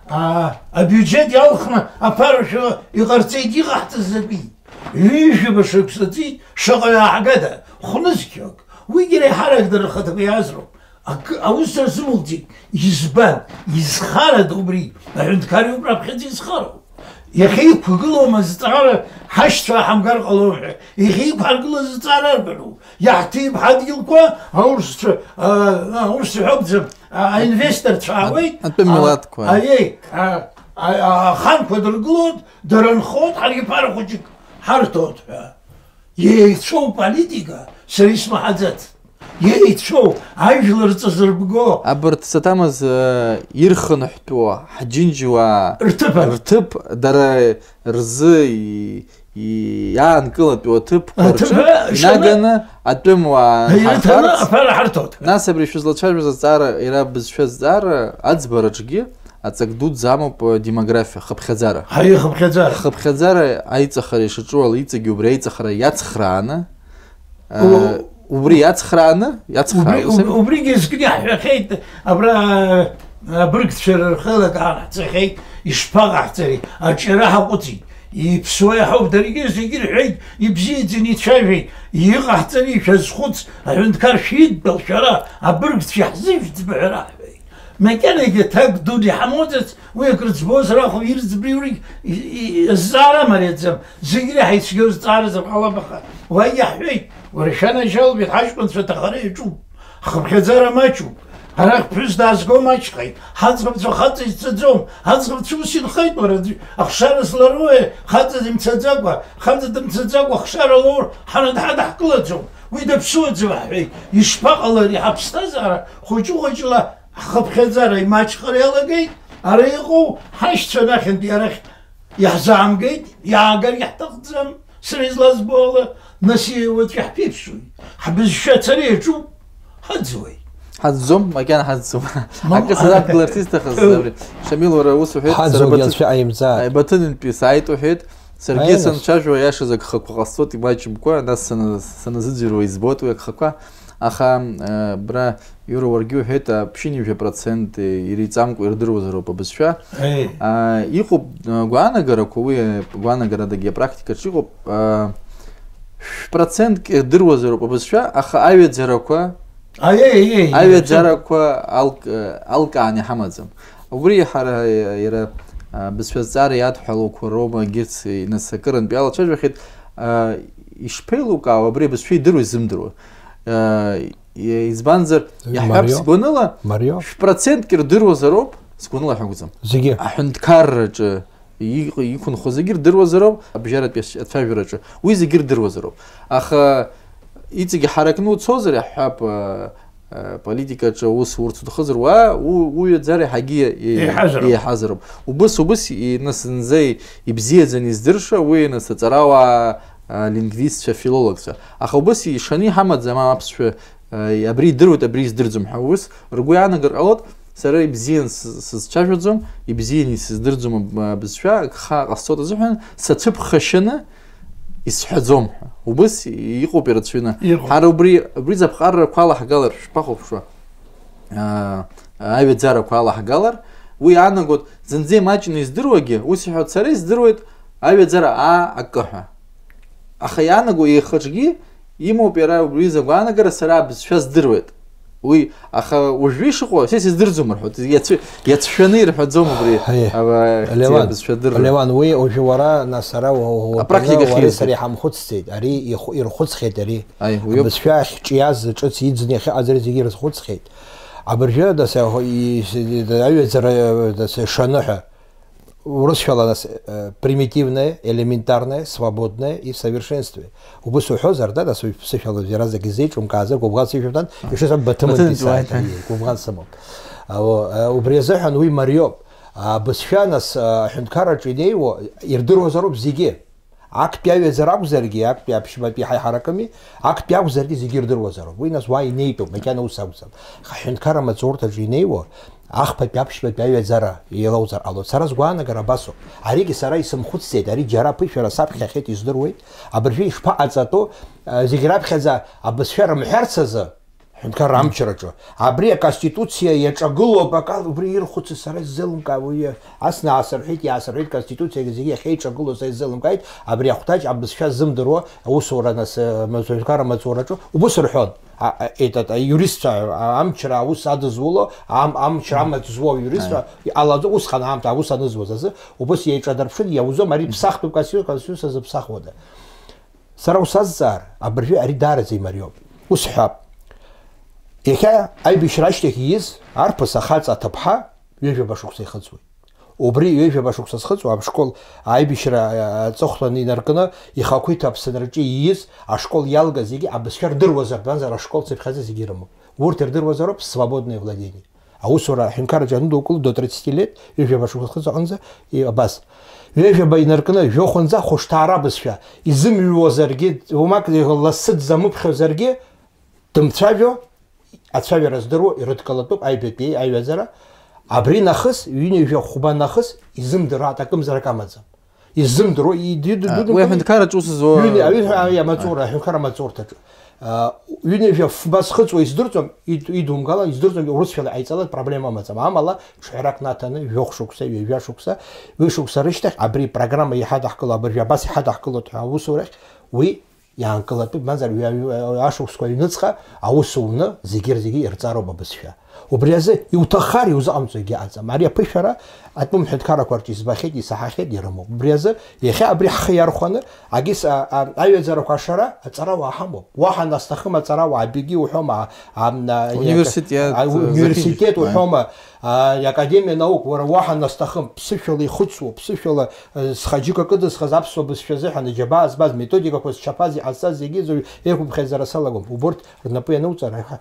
а, абиуџьет иалхны аԥарашәа иҟарҵеит, иҟаҳҵаз закәи? Ҩажәаба шықәса ҵит, шаҟаҩ ааҳгада? Хәнызқьҩык. Уигьы реиҳарак дара рхаҭақәа иаазроуп. Акы, аус рзымылҵит. Избан? Изхарада убри? Аҳәынҭқар иоуп раԥхьаӡа изхароу. Иахьа иқәгылоума азҵаара, ҳашьцәа ҳамгар ҟалом ҳәа? Иахьа иқәҳаргылаз азҵаара арбану? Иаҳҭип ҳадгьылқәа, аурысцәа, а, аурысцәа ҳәа акәӡам, а, аинвесторцәа аауеит. Атәым милаҭқәа. Аиеи, а, а, а, аханқәа дыргылоит, дара нхоит, ҳаргьы ԥара хәыҷык ҳарҭоит ҳәа. Еицәоу политика сара исмаҳаӡац. Еицәоу, ажәлар рҵа зырбго. Абарҭ саҭамыз, э, ирхынҳәтәуа ҳџьынџьуаа Рҭыԥ. Рҭыԥ, дара рзы и-, и-, иаанкылатәу аҭыԥқәа Аҭыԥ рҿы шәаны инаганы атәымуаа ирыҭаны ҳархарц, аԥара ҳарҭоит. Нас абри шәызлацәажәоз азҵаара, иара бызшәа азҵаара аӡбараҿгьы Аҵак дуӡӡа амоуп, э, демографиа, хыԥхьаӡара. Ҳаи, хыԥхьаӡара. Хыԥхьаӡара аиҵахара ишаҿу ала иҵегьы убри аиҵахара иацхрааны, э, О. Убри иацхрааны, иацхраауа Убри, ус уб-, убригьы зкны иаҳҳәахьеит, абра, э, абыргцәа рхы еилакаан ҳцахьеит, ишԥаҟаҳҵари, аҿиара ҳаҟәыҵит. Иԥсуа иаҳауп, даргьы зегьы рҳәеит, ибзиаӡаны ицәажәеит, иҟаҳҵари шәазхәыц, аҳәынҭқар шәидтәал шәара, абыргцәа иаҳзыжәӡба ҳәа раҳҳәеит. Макьанагьы аҭак дуны иҳамоуӡац, уи акрыӡбозар акәым, ирӡбри-, уригь и-, и-, азҵаара мариаӡам, зегь реиҳа ицәгьоу зҵааразар ҟалап, аха уа иаҳҳәеит, уара шәанаџьалбеит, ҳаҷкәынцәа аҭахара иаҿуп, ахыԥхьаӡара маҷуп, арахь ԥҳәыс даазго маҷхеит, ҳаӡӷабцәа хаҵа изцаӡом, аӡӷабцәа ус инхеит, уара аӡәы ахшара злароуеи, хаҵа дымцаӡакәа, хаҵа дымцаӡакәа ахшара лоур, ҳара дҳадаҳкылаӡом, уи даԥсуаӡам ҳҳәеит, ишԥаҟалари ҳаԥсҭазаара хәыҷы-хәыҷла Ҳхыԥхьаӡара имаҷхар иалагеит, ара иҟоу ҳашьцәа анахьынтәи арахь иаҳзаамгеит, иаагаргьы ҳҭахӡам, сара излазбо ала, нас уаҵәы иаҳԥеиԥшуеит. Ҳбызшәа ацара иаҿуп, ҳаӡуеит. Ҳаӡӡом, макьана ҳаӡӡом. Мам, Акы сара ара- абгаларц исҭахыз, Ы. абри. Шамил, уара ус уҳәеит, сара Ҳаӡугьы Баҭы-, анцәа ҟаимҵааит. Аи, Баҭынынтәи сааит уҳәеит, саргьы Аиа, нас. санцәажәо, аиашаз агхақәа ҟасҵоит, имаҷымкәа, нас сана-, саназыӡырҩуа избоит уи агхақәа. Аха, э, бра, Иура, уаргьы уҳәеит, а, ԥшьынҩажәа процент иреиҵамкәа ирдыруазароуп абызшәа. Еи. А, иҟоуп, а, гәаанагарақәа, уи, а, гәаанагарадагьы апрактикаҿ иҟоуп, а, шә-, процентк ирдыруазароуп абызшәа, аха аҩаӡарақәа, Аиеи, еи, еи, аҩаӡарақәа алк-, а, алкааны иҳамаӡам. Убри ҳара, а, иара, а, бызшәа зҵаара иадҳәалоуқәа роума егьырҭ, нас, акырынтә иалацәажәахьеит, а, ишԥеилукаау абри абызшәа идыруа изымдыруа? А, Е, избанзар, Марио? иаҳҳәап, сгәаныла, Марио? Шә-процентк ирдыруазароуп, сгәаныла ҳәа акәӡам. Зегьы? Аҳәынҭқарраҿы иҟ-, иқәынхо зегьы рдыруазароуп, абжьаратәи ацәажәараҿы. Уи зегьы рдыруазароуп. Аха иҵегьы ҳаракны уцозар, иаҳҳәап, а, а, политикаҿы аус урц уҭахызар, уа, у-, уҩаӡара иаҳагьы е-, Еиҳазароуп. еиҳазароуп. Убыс, убыс, и-, нас зынӡа ибзиаӡаны издырша, уи, нас, аҵарауаа, а, лингвистцәа, филологцәа. Аха убыс ишаны иҳамаӡам аԥсшәа, а, абри идыруеит, абри издырӡом ҳәа. Ус ргәы иаанагар ҟалоит, сара ибзиан с-, сызцәажәаӡом, ибзиан исыздырӡом аб-, абызшәа, агха ҟасҵоит азыҳәан, сацәыԥхашьаны исҳәаӡом ҳәа. Убыс иҟоуп ирацәаҩны. Иҟоуп. Ҳара убри, убри заԥҟаррақәа алаҳгалар шәшԥахәаԥшуа? Аа, аҩаӡарақәа алаҳгалар, уи иаанагоит, зынӡа имаҷны издыруагьы, ус иҳәоит, сара издыруеит аҩаӡара аа акы ҳәа. Аха иаанаго ихаҿгьы имоуп иара убри изы агәаанагара, сара абызшәа здыруеит. Уи, аха уажәы ишыҟоу, са исыздырӡом рҳәоит, иацәы-, иацәшәаны ирҳәаӡом убри, Ҳаи, ава-, Леуан, абызшәа дырра. Леуан, уи уажәы уара, нас, ара уа-, уа-, Апрактика уа-, уареи хиазар. сареи ҳамхәыцӡеит, ари ихә-, ирхәыцхьеит ари. Аи, уиоуп. Абызшәа ахьҿиаз, ҿыц иӡны иахьыҟаз ари зегьы ирызхәыцхьеит. Абыржәы, нас, аҩаӡара, нас, шаны ҳәа, урысшәала, нас, э, примитивное, элементарное, свободное и в совершенстве. Убыс уҳәозар, да, нас, уи ԥсышәала иаразнак изеиҿымкаазар, гәыбӷан сышәымҭан, ишысҳәо, Баҭымынтәи Баҭымынтәи сааит, уааит. Аиеи, гәыбӷан сымоуп. Ало, э, убри азыҳәан уи мариоуп. Абызшәа, нас, э, аҳәынҭқарраҿы инеиуа, ирдыруазароуп зегьы. Актәи аҩаӡара акәзаргьы, актәи аԥшьбатәи ҳаи ҳаракыми, актәи акәзаргьы зегьы ирдыруазароуп. Уи, нас, уа инеитәуп, макьана ус акәӡам. Аха аҳәынҭқарра амаҵурҭаҿы инеиуа, ахԥатәи аԥшьбатәи аҩаӡара иалоуҵар ҟалоит. Сара сгәаанагара абасоуп. Аригьы сара исымхәыцӡеит, ари џьара аԥышәара саԥхьахьеит, издыруеит. Абыржәы ишԥаҟаҵатәу, а, зегь раԥхьаӡа абызшәа рымҳәарц азы, Ҳәынҭқарра амчраҿы. Абри аконституциа иаҿагылоуп, акал-, убри ирхәыцыз сара исзеилымкаауа, уи ас наасырҳәеит, иаасырҳәеит, конституциагьы зегьы иахьеиҿагылоу сара исзеилымкааит, абри ахәҭаҷ абызшәа ззымдыруа аусура нас, э, маҵуҩ ҳәынҭқарра амаҵураҿы убыс рҳәон. А, а, этот, аиуристцәа, а, амчра аус адызуло, ам-, амчра амаҵ зуа аиуристцәа, Аи. иҟалаӡо усҟан аамҭа аус анызуаз азы, убыс еиҿадырԥшын, иаузом, ари ԥсахтәуп, конститу-, конституциа зыԥсахуада. Сара усазҵаар, абыржәы ари даараӡа имариоуп. Ус ҳәа, иахьа аибашьра ашьҭахь ииз арԥыс ахаҵа аҭыԥҳа ҩажәаба шықәса ихыҵуеит. Убри ҩажәаба шықәса зхыҵуа ашкол аибашьра, а, аҵыхәтәаны инаркны, ихақәиҭу Аԥсынраҿы ииз ашкол иалгаз зегьы абызшәа рдыруазар, мамзар ашкол цыԥхьаӡа зегьы ирымоуп. Урҭ ирдыруазароуп свободное владение. Аусура аҳәынҭқарраҿы ианудукыл до тридцати лет, ҩажәаба шықәса зхыҵуа аҟынӡа, и-, абас. Ҩажәаба инаркны, жәохәынӡа хәышҭаара бызшәа, изымҩуазаргьы, уамак лассы дзамыԥхьозаргьы, дымцәажәо, ацәажәара здыруа ирыдкылатәуп аҩбатәи аҩаӡара. Абри нахыс, ҩынҩажәа хәба нахыс, изымдыруа аҭакымзарак амаӡам. Изымдыруа, и-, ди-, ди-, А, ди-, уи ди-, аҳәынҭқарраҿы ус зуа ҩыни-, аҩы-, аҩы-, амаҵура, аҳәынҭқарра амаҵурҭаҿы. А, ҩынҩажәа фба зхыҵуа издырӡом, ид-, идумгала, издырӡом, урысшәала иҟаиҵалак проблема амаӡам. Амала, ҽҳәарак наҭаны, жәохә шықәса, ҩажәа шықәса, ҩышықәса рышьҭахь, абри программа иҳадаҳкыло, абыржәы абас иҳадаҳкылоит ҳәа аусурахь, уи иаанкылатәуп, мамзар ҩа-, ҩа-, ашықәсқәа аҩныҵҟа аус уны зегьы рзегьы ирҵароуп абызшәа. Убри азы иуҭаххар иузыҟамҵо егьыҟаӡам. Ари аԥышәара атәым ҳәынҭқаррақәа рҿы избахьеит, исаҳахьеит, ирымоуп. Убри азы иахьа абри ҳхы иархәаны, агьыс, а, а, аҩаӡарақәа ашара аҵарауаа ҳамоуп. Уаҳа насҭахым аҵарауаа, беги уҳәома, а, а, а, Университет, а, а, университет заканчивать, уҳәома, а, академия наук, уара уаҳа насҭахым, ԥсышәала ихәыцуа, ԥсышәала, а, схаџьыка кыдызхыз аԥсуа бызшәа азыҳәан, аџьабаа збаз, методикақәа зчаԥаз, иҟазҵаз зегьы зегьы еиқәыԥхьаӡара салагом. Убурҭ рнапы иануҵар, аиҳа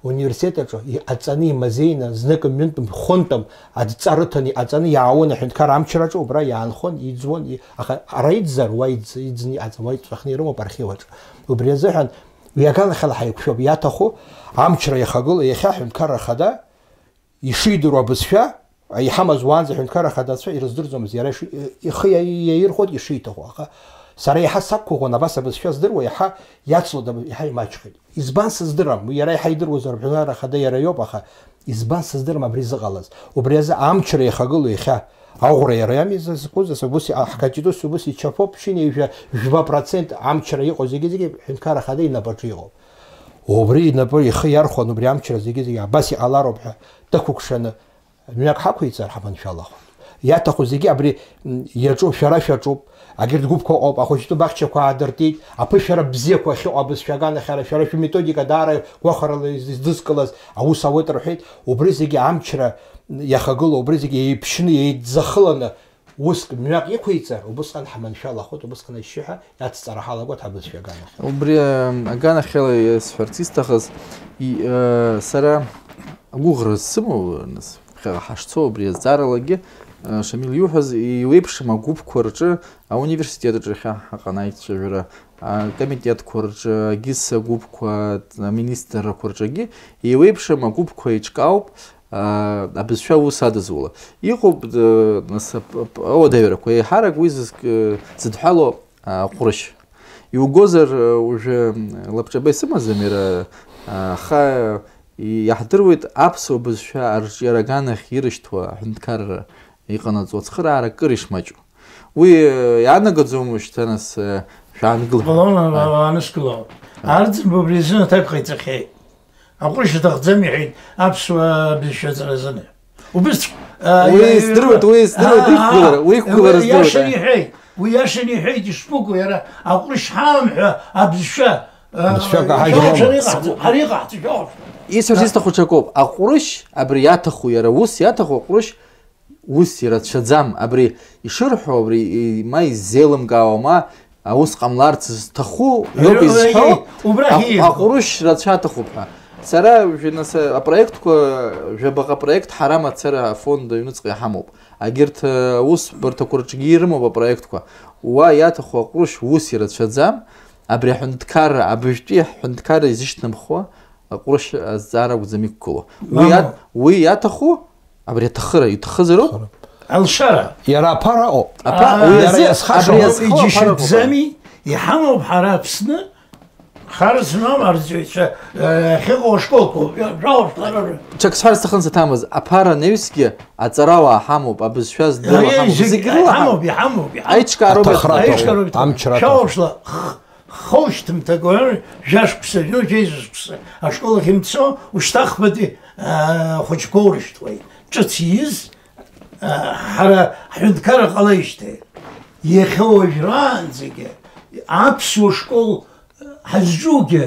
Университет аҿы иҟаҵаны, имазеины, знык, ҩынтә, хәынтәым адҵа рыҭаны иҟаҵаны иаауан аҳәынҭқар амчраҿы, убра иаанхон, иӡуан, и-, аха ара иӡзар, уа иӡ-, иӡны иҟаҵам, уа иҵәахны ирымоуп архив аҿы. Убри азыҳәан уи аганахьала ҳаиқәшәоуп, иаҭаху амчра иахагылоу иахьа аҳәынҭқарра ахада ишидыруа абызшәа, иҳамаз уаанӡа аҳәынҭқарра ахадацәа ирыздырӡомызт, иара иши-, ихы иа-, иаирхәоит ишиҭаху, аха сара иаҳа сақәгәыӷуан абас абызшәа здыруа, иаҳа иацлоит, аб-, иаҳа имаҷхеит. Избан сыздырам, уи иара иаҳа идыруазар, аҳәынҭқарра ахада иара иоуп, аха избан сыздырам абри зыҟалаз? Убри азы амчра иахагылоу иахьа аӷәра иара иами зызкуз, ас убыс, а, ҳконституциа убыс ичаԥоуп, ԥшьынҩажәа жәба процент амчра иҟоу зегьы-зегьы ҳәынҭқарра ахада инапаҿы иҟоуп. Убри инапы ихы иархәан, убри амчра зегьы-зегьы абас иҟалароуп ҳәа дықәыкшаны, мҩак ҳақәиҵар, ҳаманшәалахоит. Иаҭаху зегьы абри, м, иаҿу шәара шәаҿуп, агьырҭ гәыԥқәа ыҟоуп, ахәыҷтәы баҳчақәа аадыртит, аԥышәара бзиақәа ахьыҟоу абызшәа аганахьала, шәара шәыметодика даара гәахәарала из-, издызкылаз аус ауеит рҳәеит, убри зегьы амчра иахагылоу, убри зегьы еиԥшьны, еидзахыланы, уск мҩак иқәиҵар, убысҟан ҳаманшәалахоит, убысҟан ашьшьыҳәа иацҵара ҳалагоит ҳабызшәа аганахьала. Убри, э, аганахьала, э, сҳәарц исҭахыз, и-, э, сара агәыӷра сымоу, нас, ԥхьаҟа ҳашцо, убри азҵааралагьы, э, Шамил иуҳәаз, еиуеиԥшым агәыԥқәа рҿы, ауниверситет аҿы иахьа ҳаҟан аицәажәара, акомитетқәа рҿы, агьыс агәыԥқәа, аминистррақәа рҿы агьы, еиуеиԥшым агәыԥқәа еиҿкаауп, аа, абызшәа аус адызула. Иҟоуп, э, нас, ап-, ап-, ауадаҩрақәа, еиҳарак уи зызк-, э, зыдҳәалоу, аа, ҟәрышь. Иугозар, э, уажәы, м, лабҿаба исымаӡам иара, аа, аха, и-, иаҳдыруеит аԥсуа бызшәа арҿиара аганахь ирышьҭуа аҳәынҭқарра иҟанаҵо ацхыраара кыр ишмаҷу. Уи, э, иаанагаӡом уажәшьҭа, нас, э, шәаангыл. Валауан, ааи, ааныскылауан. Ааи. Арӡынба убри азын аҭак ҟаиҵахьеит. Аҟәрышь аҭахӡам иҳәеит аԥсуа бызшәа аҵаразы. Убыс, а, уи иа-, здыруеит, уи здыруеит, а, уи иқәгылара, а, уи иқәгылара уи здыруеит, иашаны аи. Иҳәеит, уи иашаны иҳәеит, ишԥыкәу иара, аҟәрышь ҳамам ҳәа абызшәа, а, Бызшәак аҳажьуама? Шәаҳәаԥшыр иҟаҳҵо, ҳара иҟаҳҵо, шәаҳәаԥшыр. Исҳәарц исҭаху ҽакоуп, аҟәрышь абри иаҭаху, иара ус иаҭаху аҟәрышь ус ирацәаӡам, абри ишырҳәо, абри, и-, ма иззеилымкаауа, ма аус ҟамларц зҭаху иоуп Ы, изҳәо, ы, убрахь аҟ-, ииҳәо. Аҟәрышь рацәа аҭахуп ҳәа. Сара, уажәы, нас, апроектқәа, жәабаҟа проект ҳара мацара афонд аҩныҵҟа иҳамоуп. Агьырҭ, ы, аусбарҭақәа рҿгьы ирымоуп апроектқәа. Уа иаҭаху аҟәрышь ус ирацәаӡам, абри аҳәынҭқарра, абыжәтәи аҳәынҭқарра изышьҭнамхуа, аҟәрышь азҵаара акәӡам иқәгылоу. Уи Мамоу. Иат-, уи иаҭаху, абри аҭахыра иҭахызароуп. Алшара. Иара аԥара ыҟоуп. Аԥа-, Аа. Уи Иара азы, иазхаша абри ыҟоуп. Иазхо аԥара ыҟоуп. Иџьашьатәӡами, иҳамоуп ҳара Аԥсны, хара змам арҵаҩцәа, э, ахьыҟоу ашколқәа, жәаф-, жәаф-, Ҽак сҳәар сҭахын саҭамыз, аԥара анаҩсгьы аҵарауаа ҳамоуп, абызшәа здыруа Аиеи, ҳамоуп, зегь зегь рыла ҳамоуп, ҳамоуп. Иҳамоуп, иҳамоуп. Аиҿкаароуп. Аҭахра аҭахуп. Аиҿкаароуп. Амчра аҭахуп. Шәаҳәаԥшла, х-, Хошәҭымҭак уаҩы жәашықәса, жәеиза шықәса ашкол ахь имцо, ушьҭахԥатәи, аа, ахәыҷқәа урышьҭуеит. Ҿыц ииз, аа, ҳара ҳҳәынҭқарра ҟалеижьҭеи, иахьа уажәраанӡагьы аԥсуа школ ҳазҿугьы,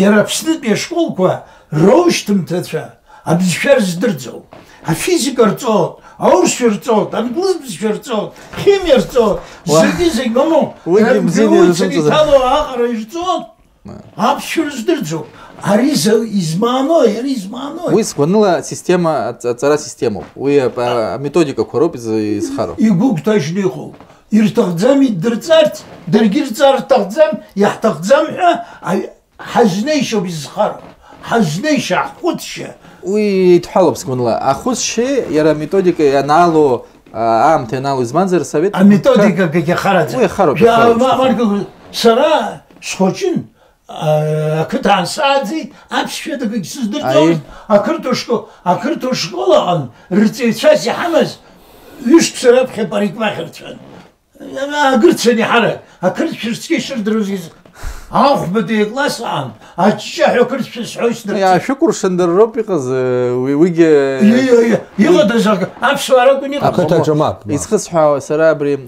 иара Аԥснытәи ашколқәа роушьҭымҭацәа абызшәа рыздырӡом. Афизика рҵоит, аурысшәа рҵоит, англыз бызшәа рҵоит, химиа рҵоит, Уа. Зегьы-зегь, мамоу, Уигьы э, бзианы уи ирзымҵоз. Иҭало аҟара ирҵоит, Уа. Аԥсшәа рыздырӡом. Ари за-, измаанои, ари измаанои? Уи сгәаныла система, аҵ-, аҵара системоуп. Уи ап-, а, аметодикақәа роуп изы-, изхароу. Игәыгәҭажьны иҟоуп. Ирҭахӡам иддырҵарц, даргьы ирҵар рҭахӡам, иаҳҭахӡам ҳәа, аҩ-, Ҳазнеишьоуп изхароу, ҳазнеишьа, ҳхәыцшьа. Уи еидҳәалоуп, сгәанала. Ахәыцшьеи иара аметодика ианаало, а, аамҭа ианаало, изманзар, асовет Аметодика акгьы ахараӡам. Уи ахароуп, Жа-, ахароуп, ма-, ахароуп. Марго, сара схәыҷын, а, ақыҭа аансааӡеит, аԥсшәа дагагь сыздырӡомызт, Аи. Ақырҭуа школ, ақырҭуа школ аҟан рҵаҩцәас иҳамаз ҩышықәса раԥхьа парикмахерцәан. Агырцәан иҳарак, ақырҭшәа рыцқьа ишырдыруаз из-, Ахәбатәи акласс аан, аҷҷаҳәа қырҭшәа сҳәоит снарцәы. Иаашәыкәыршан дара роуп иҟаз, уи, уигьы. Иа, иа, иа, иҟадаз ак-, аԥсуаа ракәын иҟаз. Ақыҭаҿы мап, мап. Изхысҳәаауа сара абри, м,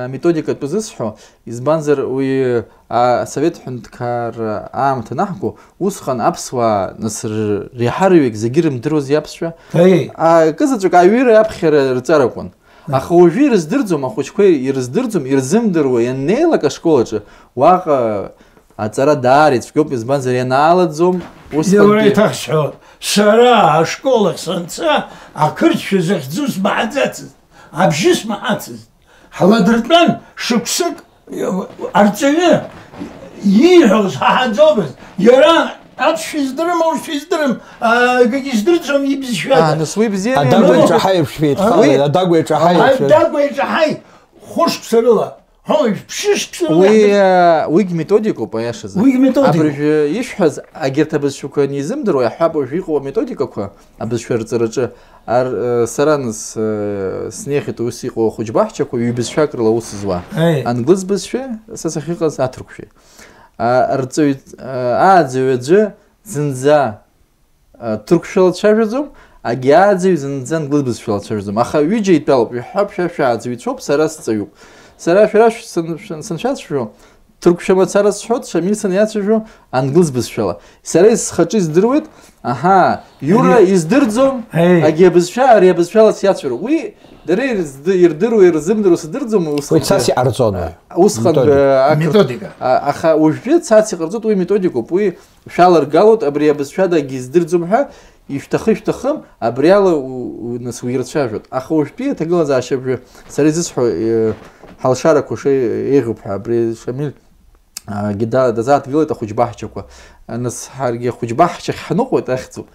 аметодикатә зысҳәо, избанзар уи, а, асовет ҳәынҭқарра аамҭа анаҳго, усҟан аԥсуаа нас р-, реиҳараҩык зегьы рымдыруази аԥсшәа. Еи. А, акызаҵәык аҩыра аԥхьара рҵаракәын. Аха уажәы ирыздырӡом, ахәыҷқәа ирыздырӡом, ирзымдыруа ианнеилак ашкол аҿы, уаҟа аҵара даара ицәгьоуп, избанзар, ианаалаӡом, усҟантәи. Иа, уара еиҭах сҳәот, сара ашкол ахь санца, ақырҭшәа захьӡу смаҳаӡацызт, абжьы смаҳацызт. Ҳладыртәан шықәсык, арҵаҩы ииҳәоз ҳаҳаӡомызт, иара аԥсшәа издырам, аурысшәа издырам, а, акгьы издырӡом ибызшәада. А, нас уи бзиами. Адагәа Ну, иҿаҳаи еиԥш шәеидхалеит, а? Адагәа иҿаҳаи еиԥш. Адагәа иҿаҳаи хәышықәса рыла, ҳәа, ԥшьышықәса рыла Уи, иаҳдыр- э, уигь методикоуп, аиашазы. Уигь методикоуп. Абыржәы ишәҳәаз, агьырҭ абызшәақәа анизымдыруа, иаҳҳәап, уажәы иҟоу аметодикақәа абызшәа рҵараҿы, ар-, э, сара нас, э, снеихьеит ус иҟоу ахәыҷбаҳчақәа, ҩбызшәак рыла аус зуа. Аи. Англыз бызшәеи, са сахьыҟаз аҭырқәшәеи. А, рҵаҩ-, а, ааӡаҩ аӡәы зынӡа, а, ҭырқәшәала дцәажәаӡом, агьааӡаҩ зынӡа англыз бызшәала дцәажәаӡом. Аха ҩыџьа итәалоуп, иҳәап, шәа шәааӡаҩцәоуп, сара сҵаҩуп. Сара шәара шәсан-, шәан-, саншәацәажәо, ҭырқәшәа мацара сҳәот, Шамиль саниацәажәо, англыз бызшәала. Сара схаҿы издыруеит, аҳа, Иура Ари- издырӡом, Аи. Агьи абызшәа, ари абызшәала сиацәажәо. Уи дара ирзды-, ирдыруа, ирзымдыруа сдырӡом, Уи усҟан цас иҟарҵон уи. Усҟан, Методика. э, ак-, Методика. а-, аха уажәтәи цас иҟарҵоит, уи методикоуп, уи шәаларгалоит, абри абызшәадагьы издырӡом ҳәа, ишәҭахы-шәҭахым, абриала у-, у-, нас уирцәажәот. Аха уажәтәи аҭагылазаашьа абжа, сара изысҳәо, э, ҳалшарақәа шеи-, еиӷьуп ҳәа, абри Шамиль, а, гьы да-, дазааҭгылеит ахәыҷбаҳчақәа. Нас ҳаргьы ахәыҷбаҳчахь ҳныҟәоит, ахьӡуп.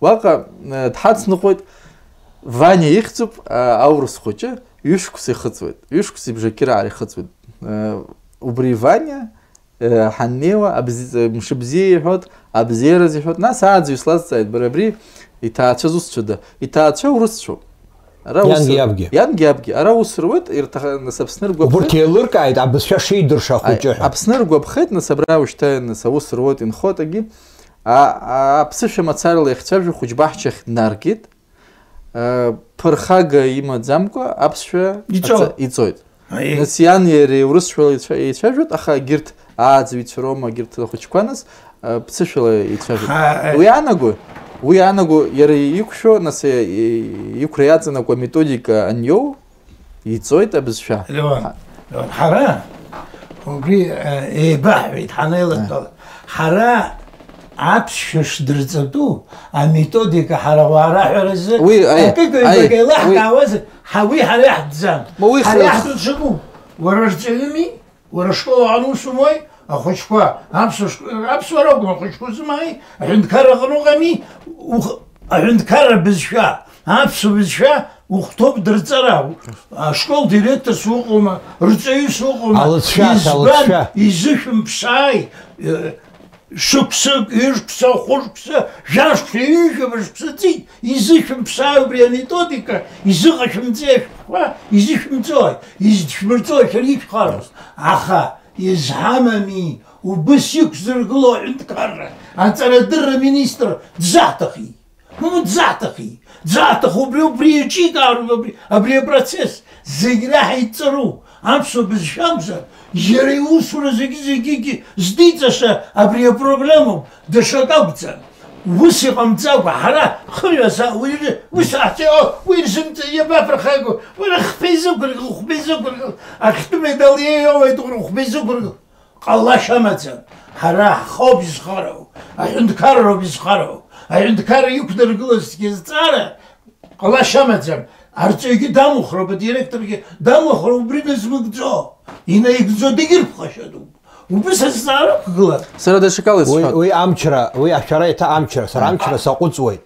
Уаҟа, э, дҳацныҟәоит, Ваниа ихьӡуп, а, аурыс хәыҷы, ҩышықәса ихыҵуеит, ҩышықәса ибжакираара ихыҵуеит. Э, убри Ваниа, Э, ҳаннеиуа, абзи-, мшыбзиа иҳәот, абзиараз иҳәот, нас ааӡаҩ слазҵааит, бара абри иҭаацәа зусҭцәада? Иҭаацәа урысцәоуп. Ара ус Иангьы иабгьы. Иангьы иабгьы. Ара ус руеит, ирҭаха-, нас Аԥсны ргәаԥхеит. Убырҭ еилыркааит, абызшәа шидырша ахәыҷы ҳәа. Аԥсны ргәаԥхеит, нас абра ушьҭа, нас аус руеит, инхот, агьи. А, а, аԥсышәа мацарала иахьцәажәо хәыҷбаҳчахь днаргеит. Э, ԥырхага имаӡамкәа аԥсшәа Иҵо. Аца-, иҵоит. Аиеи. Нас иан иареи урысшәала ицәа-, еицәажәоит, аха егьырҭ ааӡаҩцәа роума, егьырҭ ахәыҷқәа нас, э, ԥсышәала еицәажәоит. Ҳа-, аи. Уи анаго, уи анаго иара иқәшәо, нас, э, э, иқәра иаҵанакуа методика аниоу, иҵоит абызшәа. Леуан, Ҳа- Леуан, ҳара убри, э, еибаҳҳәеит ҳанеилатәала. Ҳара аԥсшәа шдырҵатәу аметодика ҳара ауаа раҳәаразы Уи, аи, акык-ҩбак аи, еилаҳкаауазар, уи ҳа-, уи ҳара иаҳтәӡам. Ма уи Ҳара хы- иаҳтәу ҽакуп. Уара рҵаҩыми, уара ашкол аҟны усумои, ахәыҷқәа, аԥсуа шк-, аԥсуаа ракәым, ахәыҷқәа узымааи, аҳәынҭқарра аҟны уҟами, ух-, аҳәынҭқарра бызшәа, аԥсуа бызшәа ухәҭоуп дырҵара, ашкол директорс уҟоума, рҵаҩыс уҟоума, Алыҵшәа, избан, алыҵшәа. Изышәымԥшааи, э, Шықәсык, ҩышықәса, хәышықәса, жәашықәса, ҩажәа мышқәса ҵит, изышәымԥшааи убри аметодика, изыҟашәымҵеи ашәҟәқәа, изышәымҵои, изышәмырҵои, шәаргьы ишәхароуп. Аха изҳамами, убыс иқәзыргыло аҳәынҭқарра, аҵарадырра аминистр дзаҳҭахи? Ма дзаҭахи? Дзаҭаху убри, убри еиҿикаароуп, абри, абри апроцесс зегь реиҳа иҵару аԥсуа бызшәа акәзар, иара иусура зегьы-зегьгьы здиҵаша абри апроблемоуп, даҽак акәӡам. Ус иҟамҵакәа, ҳара хымҩаса уи, уи саҳҵеи, о, уи рзымҵа, иабаԥырхагоу, уара хԥа изықәыргыл, хәба изықәыргыл, ахьтәы медал иеиуеит, уара хәба изықәыргыл. Ҟалашьа амаӡам. Ҳара ҳхоуп изхароу, аҳәынҭқарроуп изхароу. Аҳәынҭқарра иқәдыргылазҭгьы зҵаара ҟалашьа амаӡам. Арҵаҩгьы дамыхәроуп, адиректоргьы дамыхәроуп, убри назмыгӡо, инаигӡо дагьырԥхашьатәуп. Убыс азҵаара ықәгылан. Сара даҽакала Уи, исҳәап. Уи амчра, уи ашәара еиҭа амчра, сара амчра саҟәыҵуеит.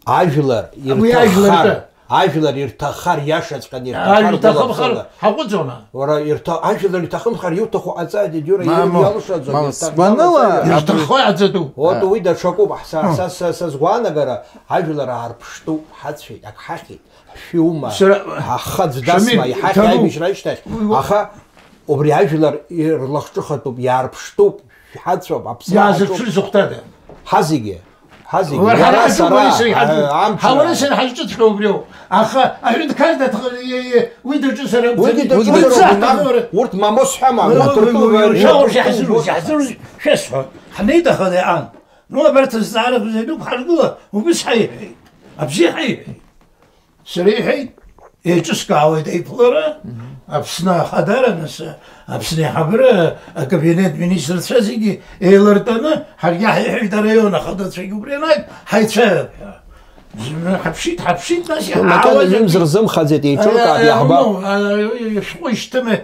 Ажәлар Уи ажәлар ирҭаххар, ирҭа- Ажәлар ирҭаххар, иашаҵәҟьаны Ар ирҭаххар, ирҭахымхар, гәыла-бзала. Ҳаҟәыҵуама? Уара ирҭа-, ажәлар иҭахымхар, иуҭаху аҵааит, егьура Мамоу, иалшаӡом, мамоу, ирҭахӡам, сгәанала, аҵааит. Ирҭаххои аӡатәу? Урҭ А. уи даҽакуп, ҳса-, А. са, са, са сгәаанагара, ажәлар аарԥштәуп, ҳацәеит, ак ҳахьит, ҳшәиума, Сара, ҳаххаӡ дасма, Шамил, иҳахьи иҭабуп. Аибашьра ашьҭахь, Уи уа- аха убри ажәлар ирлахҿыхатәуп, иаарԥштәуп, Иҳацәоуп, аԥсра ҳаҿуп. Иаазырԥшыр зыхәҭада? Ҳазегьы, ҳазегьы. Уара, ҳара, ҳара сара, ҳазҿуп, уара исырҳа-, ҳа-, амч ҳара ара. Сырҳа ҳазҿыҵхьоу убриоуп. Аха аҳәынҭқар даҭ-, е-, е-, уи даҿызар акәӡами? Уигьы даҿызар акәӡами? Уи даҿызар акәӡами? Урҭ мамоу сҳәама, уи, уи, уи, аҭырқәа уи, уи, уи, шәаҟәыш иаҳзыру-, иаҳзыру шәасҳәо. Ҳнеидахалеи аан. Ну, абарҭ азҵаарақәа зегьы уқәҳаргыла, убыс ҳаиҳәеит. Абзиа ҳаиҳәеит. Сара иҳәеит, еиҿыскаауеит аиԥылара, Аԥсны ахадара, нас, Аԥсны аиҳабыра, акабинет министрцәа зегьы еилыртәаны, ҳаргьы ҳаиҳәеит араион ахадацәагьы убри анааит, ҳаицәажәап ҳәа. Зны ҳаԥшит, ҳаԥшит, нас макьана иҳаауазаргьы ҩымз рзымхаӡеит, еиҿыркаап, а, а, иаҳбап. Ну, а, шәҟәы ишьҭыми,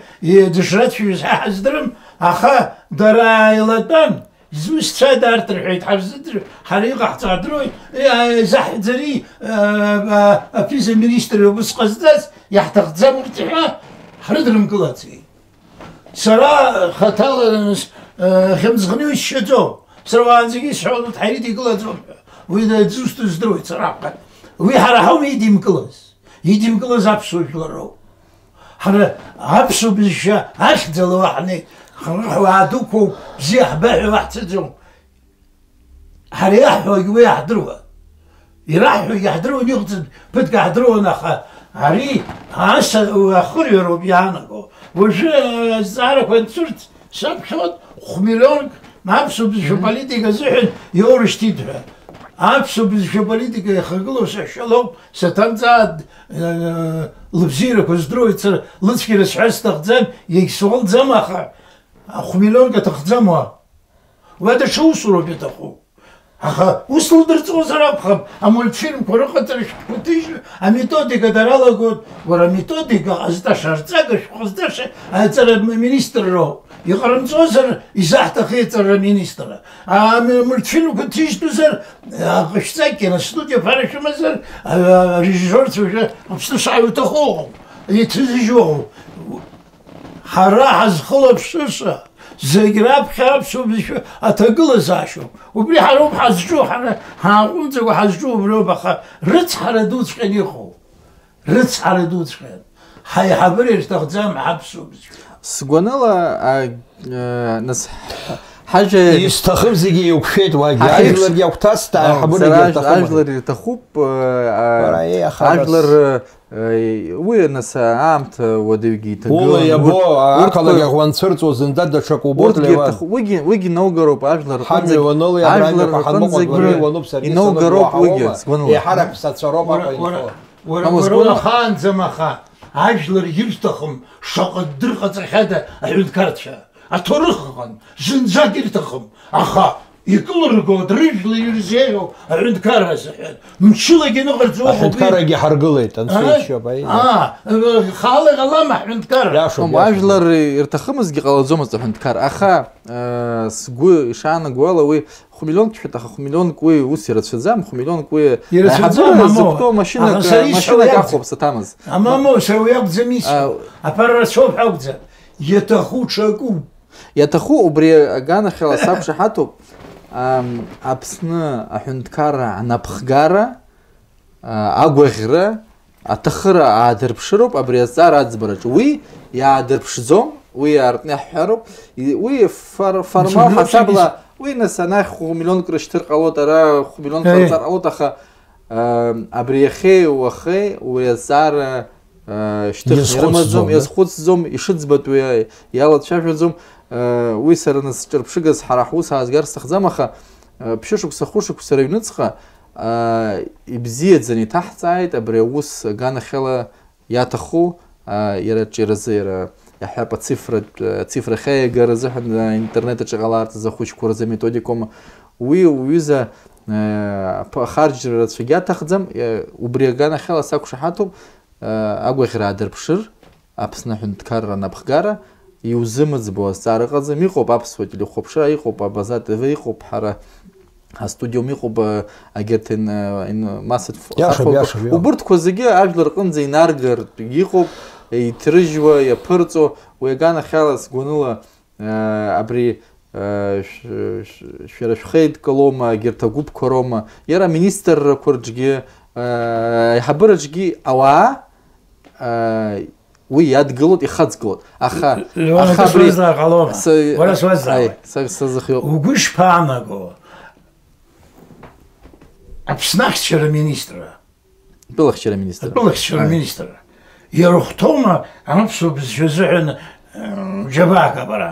дышрацәажәоз ҳа ҳаздырам, аха дара ааилатәан, Изусҭцәада арҭ рҳәеит, ҳарзыӡырҩ-, ҳара иҟаҳҵо ҳдыруеит, изаҳҳәаӡари, а, а, аԥиза-министр убыс ҟазҵаз, иаҳҭахӡам урҭ ҳәа, ҳрыдрымкылаӡеит. Сара хаҭала, а, хьымӡӷны исшьаӡом. Сара уаанӡагьы исҳәон, урҭ ҳаидикылаӡом ҳәа. Уи дызусҭоу здыруеит сара аԥхьа. Уи ҳара ҳаума идимкылаз? Идимкылаз аԥсуа жәлар роуп. Ҳара аԥсуа бызшәа ахьӡала уа ҳнеит, ҳара ҳуаа дуқәоуп, бзиа ҳбаҳәа уаҳцаӡом. Ҳара иаҳҳәогьы уи иаҳдыруан. Ираҳҳәогьы ҳдыруан, иҟаҵатәу ԥыҭк ҳдыруан, аха ари ас ахырҩароуп иаанаго. Уажәы, э, азҵаарақәа анцәырҵ, Саԥхьоит, хә-миллионк аԥсуа бызшәа политика азыҳәан иоурышьҭит ҳәа. Аԥсуа бызшәа политика иахагылоу сашьа лоуп, саҭамзааит, э, лыбзиарақәа здыруеит сара, лыцәгьара сҳәар сҭахӡам, егьсуалӡам, аха хә-миллионк аҭахӡам уа. Уа даҽа усуроуп иаҭаху. Аха ус лдырҵозар акәхап, амультфильмқәа рыҟаҵара шәҭахәыҭыжьны аметодика даралагоит, уара аметодика ҟазҵаша, арҵага шәҟазҵаша аҵара министр роуп. Иҟарымҵозар, изаҳҭахи аҵара министрра? Амультфильмқәа ҭыжьтәызар, аҟашәҵа киностудиа ԥара шәымазар, а-, арежиссерцәа уажәы Аԥсны шааиуҭаху ыҟоуп, иҭызыжьуа ыҟоуп. Ҳара ҳазхылаԥшыша, зегь раԥхьа аԥсуа бызшәа аҭагылазаашьоуп. Убри ҳароуп ҳазҿу, ҳара ҳааҟәымҵӡакәа ҳазҿу убриоуп, аха рыцҳара дуҵәҟьан иҟоу, рыцҳара дуҵәҟьан. Ҳаиҳабыра ирҭахӡам ҳаԥсуа бызшәа. Сгәаныла, а, а, нас, ҳажа Исҭахым зегьы еиқәшәеит уагьы. Ҳахьеиԥш-, Ажәларгьы агәҭасҭа, Ау, аиҳабырагьы сара аж-, ирҭахым. Ажәлар ирҭахуп, а, а, Уара, еиаха ажәлар, нас. а, Уи, нас, аамҭа уадаҩгьы иҭагылан. Ула иабо, Урҭ-, урҭқәа ақалақь аҟны анцәырҵуа зынӡа даҽакы убоит, уигьы Леуан. Ирҭаху-, уигьы, уигьы инаугароуп, ажәлар рҟынӡагь, ҳамҩа уаныло, абрантәи ажәлар ҳанныҟәо, рҟынӡагь уи уануп, саргьы инаугароуп саныҟоу уигьы, ҳауама. Сгәаныла. Еиҳарак сацәароуп. Уара, аҟәа уара, инхо. Уара, Ама уара сгәаныла. Уахаанӡа маха, ажәлар ирҭахым шаҟа ддырҟаҵахьада аҳәынҭқарцәа? Аҭоурых ыҟан, зынӡак ирҭахым, аха икылыргоит рыжәла ирзеиӷьу аҳәынҭқарра азыҳәан. Мчылагьы ныҟарҵо ыҟоуп. Аҳәынҭқаррагьы ҳаргылеит, анцәа А? иџьшьоуп, аи. А, хаала иҟалама аҳәынҭқарра? Иашоуп, Ом, иашоуп. Ажәлар ирҭахымызгьы ҟалаӡомызт аҳәынҭқар, аха, э, сгәы ишаанаго ала уи хә-миллионк шәҭахы, хә-миллионк уи ус ирацәаӡам, хә-миллионк уи Ирацәаӡам, аиҳабыра мамоу. Зықәтәоу машьынак, Аха сара исҳәо машьынак иакәӡам. Ахәаԥса ҭамыз. А, мамоу, сара уи акәӡам исҳәо. А. Аԥара рацәоуп ҳәа акәӡам. Иаҭаху ҽакуп. Иаҭаху убри аганахьала сақәшаҳаҭуп, ам, Аԥсны аҳәынҭқарра анапхгара, а, агәаӷьра, аҭахыра аадырԥшыроуп абри азҵаара аӡбараҿы. Уи иаадырԥшӡом, уи аартны иаҳҳәароуп. И-, уи фор-, формал Мшәан ҳасабла, рыԥхьагьы уи нас анахь хә-миллионк рышьҭыр ҟалоит, ара хә-миллионк Еи. Ҟарҵар ҟалоит, аха, а, абри иахьеи уахеи уи азҵаара Шьҭыхны Иазхәыцӡом, ирымаӡам, да? Иазхәыцӡом, ишыӡбатәу иа-, иалацәажәаӡом. Уи сара нас сҿырԥшыгас ҳара ҳус аазгар сҭахӡам, аха ԥшьышықәса, хәышықәса рыҩныҵҟа ибзиаӡаны иҭаҳҵааит абри аус аганахьала иаҭаху, иара аҿиаразы, иара иаҳҳәап, ацифратә, ацифра ахьаиагара азыҳәан, интернет аҿы иҟаларц азы ахәыҷқәа рзы аметодикоума. Уи уҩыза, ԥ-, ахарџьра рацәагьы аҭахӡам, убри аганахьала сақәшаҳаҭуп. Агәаӷьра аадырԥшыр, Аԥсны аҳәынҭқарра анапхгара иузымыӡбо азҵаара ыҟаӡам, иҟоуп аԥсуа телехәаԥшра, иҟоуп Абаза Т В, иҟоуп ҳара астудиум, иҟоуп, а, агьырҭ ин-, ин-, массатә ф-, Иашоуп, хафалқәа. Иашоуп, иашоуп. Убырҭқәа зегьы ажәлар рҟынӡа инаргартә иҟоуп, иҭрыжьуа, иаԥырҵо, уи аганахьала сгәаныла, Э, абри, э, шә-, шә-, шәара шәхеидкылома, егьырҭ агәыԥқәа роума, иара аминистррақәа рҿгьы, э, аиҳабыраҿгьы ауаа, э, Уи иадгылоит, ихаҵгылоит. Аха, Леуан, аха акы абри суазҵаар ҟалома? Са-, Уара суазҵаауеит. Аи, са, са зыхиоуп. Угәы ишԥаанаго? Аԥсны ахьчара министрра. Атәылахьчара министр. Атәылахьчара Аи. Министрра. Ирыхәҭоума аԥсуа бызшәа азыҳәан, э, џьабаак абара?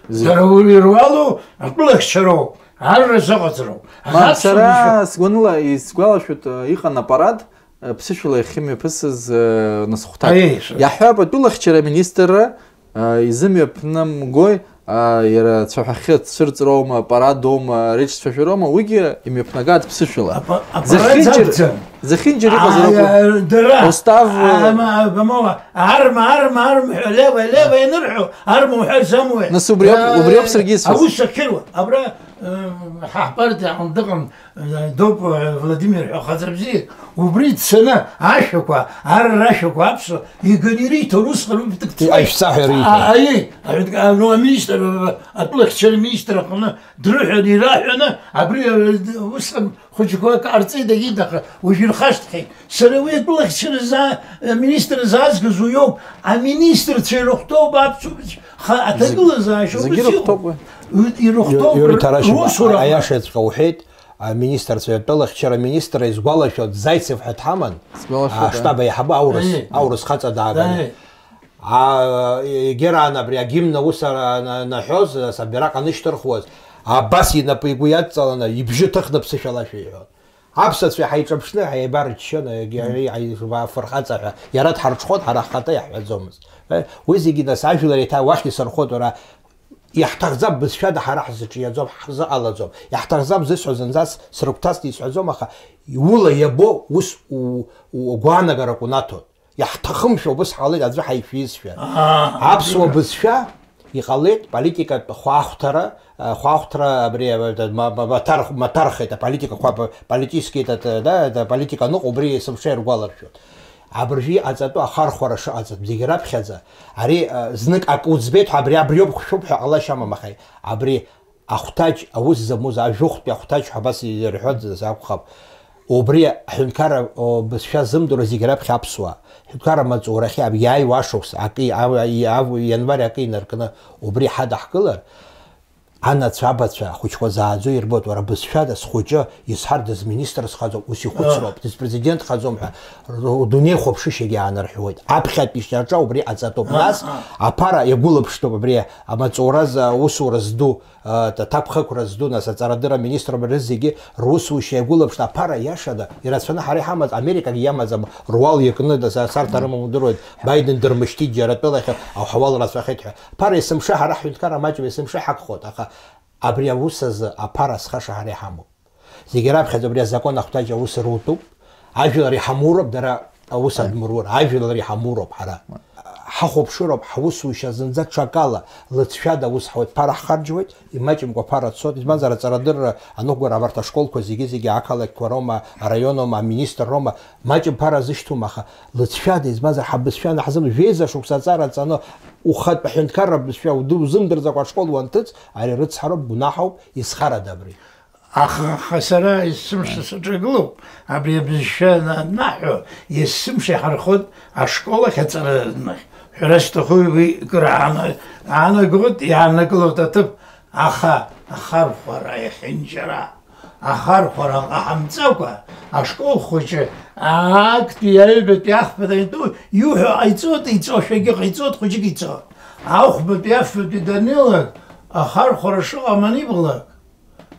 Зы- Дара уи ируалу атәылахьчароуп, арра зыҟаҵароуп. Аха Мап, аԥсуа сара бызшәа сгәаныла исгәалашәоит, э, иҟан аппарат, э, ԥсышәала иахьымҩаԥысыз, э, насыхәҭак. Аиеи, сара. Иаҳҳәап, атәылахьчара министрра, э, изымҩаԥнамгои, э, иара цәаҳәахьы дцәырҵроума, аппаратоума, реиҿцәажәароума, уигьы имҩаԥнагаат ԥсышәала. Апа-, аппарат Зехьынџьар-, забӡам. Зехьынџьар иҟазар акәын. Аи, дара. Устав, э, Ама, бамоуа, арма, арма, арма ҳәа, лева, лева ианырҳәо, арма уҳәар замуеи? Нас убри ауп, убри ауп саргьы исҳәаз. Аус ахьыруа, абра, э, ҳа ҳпартиа аҟны дыҟан, Доуп, Владимир ҳәа хаҵа бзиа, убри дцаны ашәақәа, арра ашәақәа аԥсуа иганы ириҭон, усҟан убри дыгцоит. Аишәҵа ҳәа ириҭон. А, аиеи, аҳәынҭ-, а, ну, аминистр, а, атәылахьчара министр аҟны дрыҳәаны, ираҳәаны, абри, а, усҟан хәыҷқәак ҟарҵеит, дагьит, аха уажә ирхашҭхьеит. Сара уи атәылахьчара за-, аминистр заазгаз уиоуп, аминистрцәа ирыхәҭоуп аԥсуа бызшәа, ха-, Зегь-, аҭагылазаашьа зегьы убас ирыхәҭоуп иҟоуп. Уи ирыхәҭоуп Иу-, Иури Ҭарашьба, русура. Аиашаҵәҟьа уҳәеит. Аминистрцәа, атәылахьчара аминистр, исгәалашәоит, Зайцев ҳәа дҳаман, Сгәалашәоит, аштаб аиҳабы аурыс, Аиеи. Аурыс хаҵа дааганы. Аиеи. А, егьараан абри агимн аус ара-, на-, наҳәоз, асабираҟ анышьҭырхуаз, абас инапы игәы иадҵаланы, ибжьы ҭыхны ԥсышәала ашәа иҳәон. Аԥсацәа ҳаиҿаԥшны, ҳаибарччон, егьи, Мм. ари, аи-, фырхаҵа ҳәа, иара дҳарҽхәон, ҳара ҳхаҭа иаҳҳәаӡомызт. Э, уи зегьы нас ажәлар еиҭа уахь исырхоит, уара, Иаҳҭахӡам бызшәада ҳара ҳзыҿиаӡом, ҳзыҟалаӡом. Иаҳҭахӡам зысҳәо зынӡас срыгәҭасны исҳәаӡом, аха ула иабо ус у-, у-, угәаанагарак унаҭоит. Иаҳҭахымшәа убыс ҳҟалеит аӡәы ҳаишәизшәа. Аа, Аԥсуа бзиа. Бызшәа иҟалеит политикатә хәаахәҭара, а, хәаахәҭра абри, а, ма-, ма-, маҭарх-, маҭархеит аполитика хәа-, политический этот, э, да, да, политика ныҟәо убри есымша иргәаларшәоит. Абыржәы иҟаҵатәу ахархәара шыҟаҵатәу зегьы раԥхьаӡа, ари, а, знык акы уӡбеит ҳәа, абри абриоуп, хәшәуп ҳәа ҟалашьа амам, аха абри ахәҭаџь, аус зымуз, ажәохәтәи ахәҭаџь ҳәа абас ирҳәоит акәхап. Убри аҳәынҭқарра, о, бызшәа зымдыруа зегьы раԥхьа аԥсуаа. Ҳәынҭқарра амаҵурахьы аб-, иааиуа ашықәс акы, а-, а-, а-, ианвар акы инаркны убри ҳадаҳкылар, Анацәа, абацәа, ахәыҷқәа зааӡо ирбоит, уара бызшәада, схәыҷы, изҳардаз министр схаӡом, ус ихәыцроуп, Аа. дызпрезидент хаӡом ҳәа, ру-, дунеихәаԥшышьагьы аанарҳәуеит. Аԥхьатәи шьаҿа убри ҟаҵатәуп. Нас, Аа. аԥара иагәылаԥштәуп абри амаҵуразы аусура зду, а, ҭакԥхықәра зду, нас аҵарадырра аминистр убри зегьы русушьа иагәылаԥшт. Аԥара иашада, ирацәаны ҳара иҳамаз, Америкагьы иамаӡам, руал иакны, нас асарҭ арымам удыруеит, Байден дырмышьҭит џьара тәылахь, ауҳауал рацәахеит ҳәа. Ԥара есымша ҳара ҳҳәынҭқарра маҷым, есымша иҳагхоит, аха абри аус азы аԥара зхаша ҳара иҳамоуп. Зегьы раԥхьаӡа абри азакон ахәҭаҷ аус рутәуп. Ажәлар иҳамуроуп дара аус Аи. адмырур, ажәлар иҳамуроуп ҳара. Ҳахәаԥшыроуп, ҳусушьа зынӡа ҽакала, лыҵшәада аус ҳуеит, ԥара ҳхарџьуеит, имаҷымкәа ԥара цоит, избанзар аҵарадырра аныҟәгара абарҭ ашколқәа зегьы-зегьы ақалақьқәа роума, араион аума, аминистр роума, Маҷым ԥара азышьҭоума, аха лыҵшәада, избанзар, ҳабызшәа анаҳзым, жәеиза шықәса аҵара ҵаны, ухатә аҳәынҭқарра бызшәа уду-, узымдырӡакәа ашкол уанҭыҵ, ари рыцҳароуп, гәнаҳауп, изхарада абри? Аха, аха сара есымша саҿагылоуп, абри абызшәа на-, наҳәо, есымша иҳархоит ашкол ахь аҵарадыррахь. Ҳәара сҭахуи уи кыр аана-, аанагоит, иаанагылоит аҭыԥ, аха ахархәара иахьынџьара. Ахархәара ҟаҳамҵакәа, ашкол хәыҷы актәи аҩбатәи ахԥатәи итәу иуҳәо ҟаиҵоит, иҵошәагьы ҟаиҵоит, хәыҷык иҵоит. Ахәбатәи афбатәи даннеилак, ахархәара шыҟам анибалак,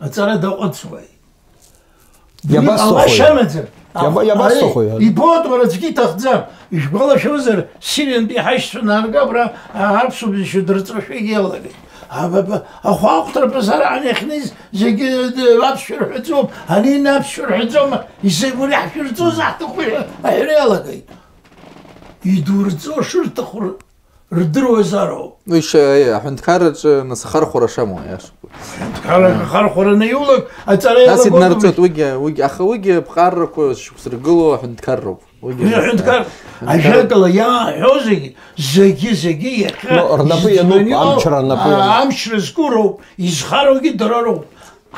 аҵара даҟәыҵуеит. Уи Иабасҭаху ҟалашьа иара? Амаӡам. Иаба-, Ах-, иабасҭаху ари, иара? Ибоит, уара аӡәгьы иҭахӡам. Ишәгәалашәозар, Сириантәи иҳашьцәа анаарга, абра, а, аԥсуа бызшәа дырҵошәагьы иалагеит. Аба-, ба-, ахәаахәҭра пазар аан иахьнеиз зегьы, д-, аԥсшәа рҳәаӡом, ани аԥсшәа рҳәаӡом, изакә ри ҳшәырҵоз аҳҭаху ҳәа аҳәара иалагеит. Идурҵо шырҭаху р-, рдыруазароуп. Уи ша-, аҳәынҭқарраҿы нас ахархәара шамоу, аиаша. Аҳәынҭқарра ахархәара анаиулак, аҵара Нас иалагоит иднарҵоит, уи. уигьы, уигьы, аха уигьы ԥҟаррақәа шықәсыргылоу аҳәынҭқарроуп. Уигьы Уи нас, аҳәынҭқар, аҳәынҭқар. ажәакала, иааҳәо зегьы, зегьы, зегьы иахьа Ну, рнапы иануп, изыӡбаниоу, амчра рнапы а, иануп. амчра зқәыроуп, изхароугьы дара роуп.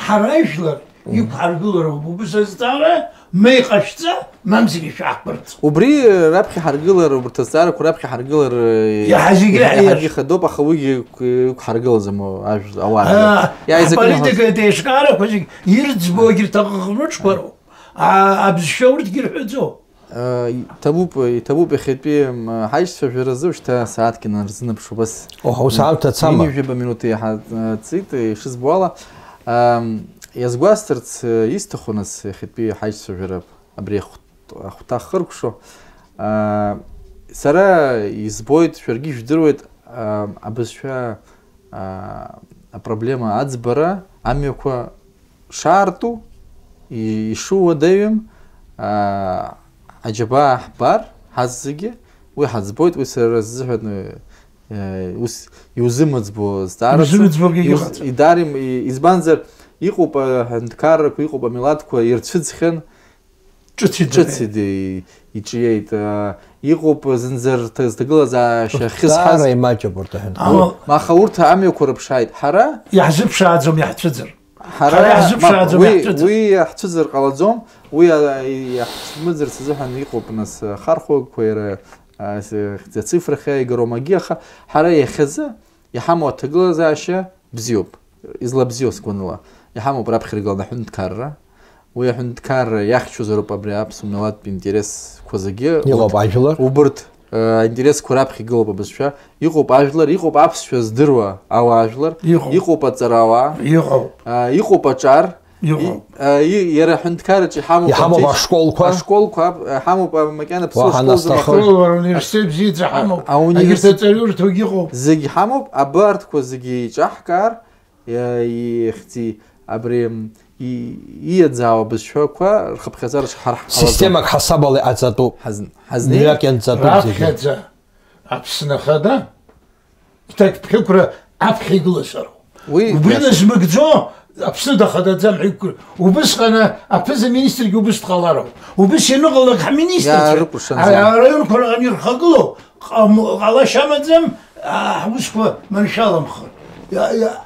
Ҳара ажәлар Мгм. иқәҳаргылароуп убыс азҵаара, Ма иҟашәҵа, мамзаргьы шәаҳԥырҵ. Убри, э, раԥхьа ҳаргылар, убарҭ азҵаарақәа раԥхьа ҳаргылар, э, Иаҳа зегьы иаҳа-, иаҳ-, иаҳагьы ихадоуп, аха уигьы, э, иқәҳаргылаӡам, э, ажә-, ауаа. Аа, Иааизакны иҟалаз. Аполитикатә еиҿкаарақәа зегь ирӡбо егьырҭ аҟыҟмыҿқәа роуп. А, абызшәа урҭгьы ирҳәаӡом. Э, иҭабуп, иҭабуп иахьатәи, м, ҳаишьцәажәаразы уажәшьҭа сааҭк инарзынаԥшуп, ас Оҳ, ус аамҭа цама? Ҩынҩажәаба минуҭ иаҳа, э, ҵит, э, ишызбо ала. Ам, иазгәасҭарц, э, исҭаху, нас, иахьатәи ҳаишьцәажәара абри ахәҭ-, ахәҭа ахыркәшо. А, сара избоит, шәаргьы ижәдыруеит, а, абызшәа, а, апроблема аӡбара амҩақәа шаарту, и-, ишууадаҩым, аа, аџьабаа ҳбар, ҳазегьы, уи ҳаӡбоит, уи сара сзыҳәан, э, ус иузымыӡбо зҵаарацу? Иузымыӡбогьы Иуз-, иҟаӡам. Идарим-, и-, избанзар, иҟоуп аҳәынҭқаррақәа, иҟоуп амилаҭқәа ирцәыӡхьан, ҿыц идырҳәеит. Ҿыц иди-, иҿиеит, аа, иҟоуп зынӡа рҭ-, зҭагылазаашьа хьысҳаз. Даара имаҷуп урҭ аҳәынҭқарра. Ама Ма аха урҭ амҩақәа рыԥшааит. Ҳара Иаҳзыԥшааӡом иаҳцәыӡыр. Ҳара, Ҳара иаҳзыԥшааӡом мап, уи, иаҳцәыӡыр. Уи иаҳцәыӡыр ҟалаӡом, уи, а, иаҳцәмыӡырц азыҳәан иҟоуп, нас, ахархәагақәа иара, а, с-, ацифрахь иааигароума акгьы, аха ҳара иахьазы иҳамоу аҭагылазаашьа бзиоуп, излабзиоу сгәаныла. Иҳамоуп раԥхьа иргыланы аҳәынҭқарра. Уи аҳәынҭқарра иахьчозароуп абри аԥсуа милаҭтә интересқәа зегьы. Иҟоуп Урҭ, ажәлар. Убырҭ, э, аинтересқәа раԥхьа игылоуп абызшәа. Иҟоуп ажәлар, иҟоуп аԥсшәа здыруа ауаажәлар, Иҟоуп. Иҟоуп аҵарауаа, Иҟоуп. Э, иҟоуп аҿар, Иҟоуп. И-, э, и-, иара аҳәынҭқарраҿы иҳамоуп Иҳамоуп аҿы-, ашколқәа. Ашколқәа, э, ҳамоуп, э, макьана ԥсыуа Уаҳа школзар насҭахым. Махыр. Университет бзиаӡа ҳамоуп. А-, ауниверситет Егьырҭ аҵаҩурҭагь иҟоуп. Зегь ҳамоуп, абарҭқәа зегьы еиҿаҳкаар, Иа-, ихьӡи абри, м, и-, ииаӡаау абызшәақәа рхыԥхьаӡара ҳара ҳҟалаӡом. Системак ҳасабала иҟаҵатәуп. Ҳазн-, ҳазнеи? Мҩак ианҵатәуп зегьы. Раԥхьаӡа Аԥсны Ахада, иҭакԥхықәра аԥхьа игылазароуп. Уи Убри иашоуп. Назмыгӡо Аԥсны дахадаӡам ҳәа иқәгылоуп. Убысҟан аԥыза-министргьы убыс дҟалароуп. Убыс ианыҟалак ҳминистрцәа, Иаарыкәыршанӡа. А-, араионқәа рҟны ирхагылоу ҟам-, ҟалашьа амаӡам, а, ҳусқәа маншәаламхар. Иа-, иа-,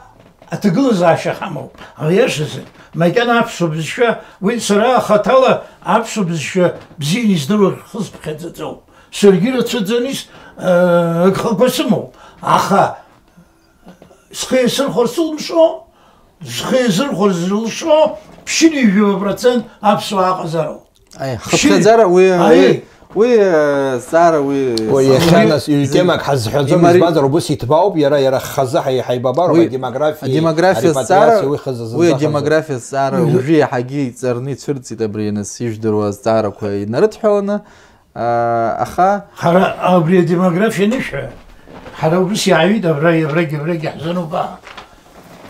Аҭагылазаашьа ҳамоуп. Аиашазы, макьана аԥсуа бызшәа, уи сара хаҭала аԥсуа бызшәа бзианы издыруа рхы зыԥхьаӡаӡом. Саргьы рацәаӡаны ис-, э, агхақәа сымоуп. Аха схы иасырхәар сылшо, схы иасырхәар зылшо ԥшьынҩажәаба процент аԥсуаа аҟазароуп. Аи, хыԥхьаӡара уи, Аи. Уи, уи, э, зҵаара уи Уи иахьа зегь-, нас ҩ-, зегь-, темак ҳазҳәаӡом, имари-, избанзар убыс иҭбаауп, иара, иара хазы ҳа-, иҳаибабароуп, Уи адемографиа, адемографиа репатриациа, зҵаара, уи хазы уи зынӡа хазы. Адемографиа зҵаара Ҩажәа. Уажәы иаҳагьы иҵарны ицәырҵит абри, нас, ижәдыруа азҵаарақәа инарыдҳәаланы, а, аха Ҳара абри адемографиа анышәҳәа, ҳара убыс иааҩит абра, абрагь, абрагь иаҳзануп, аа.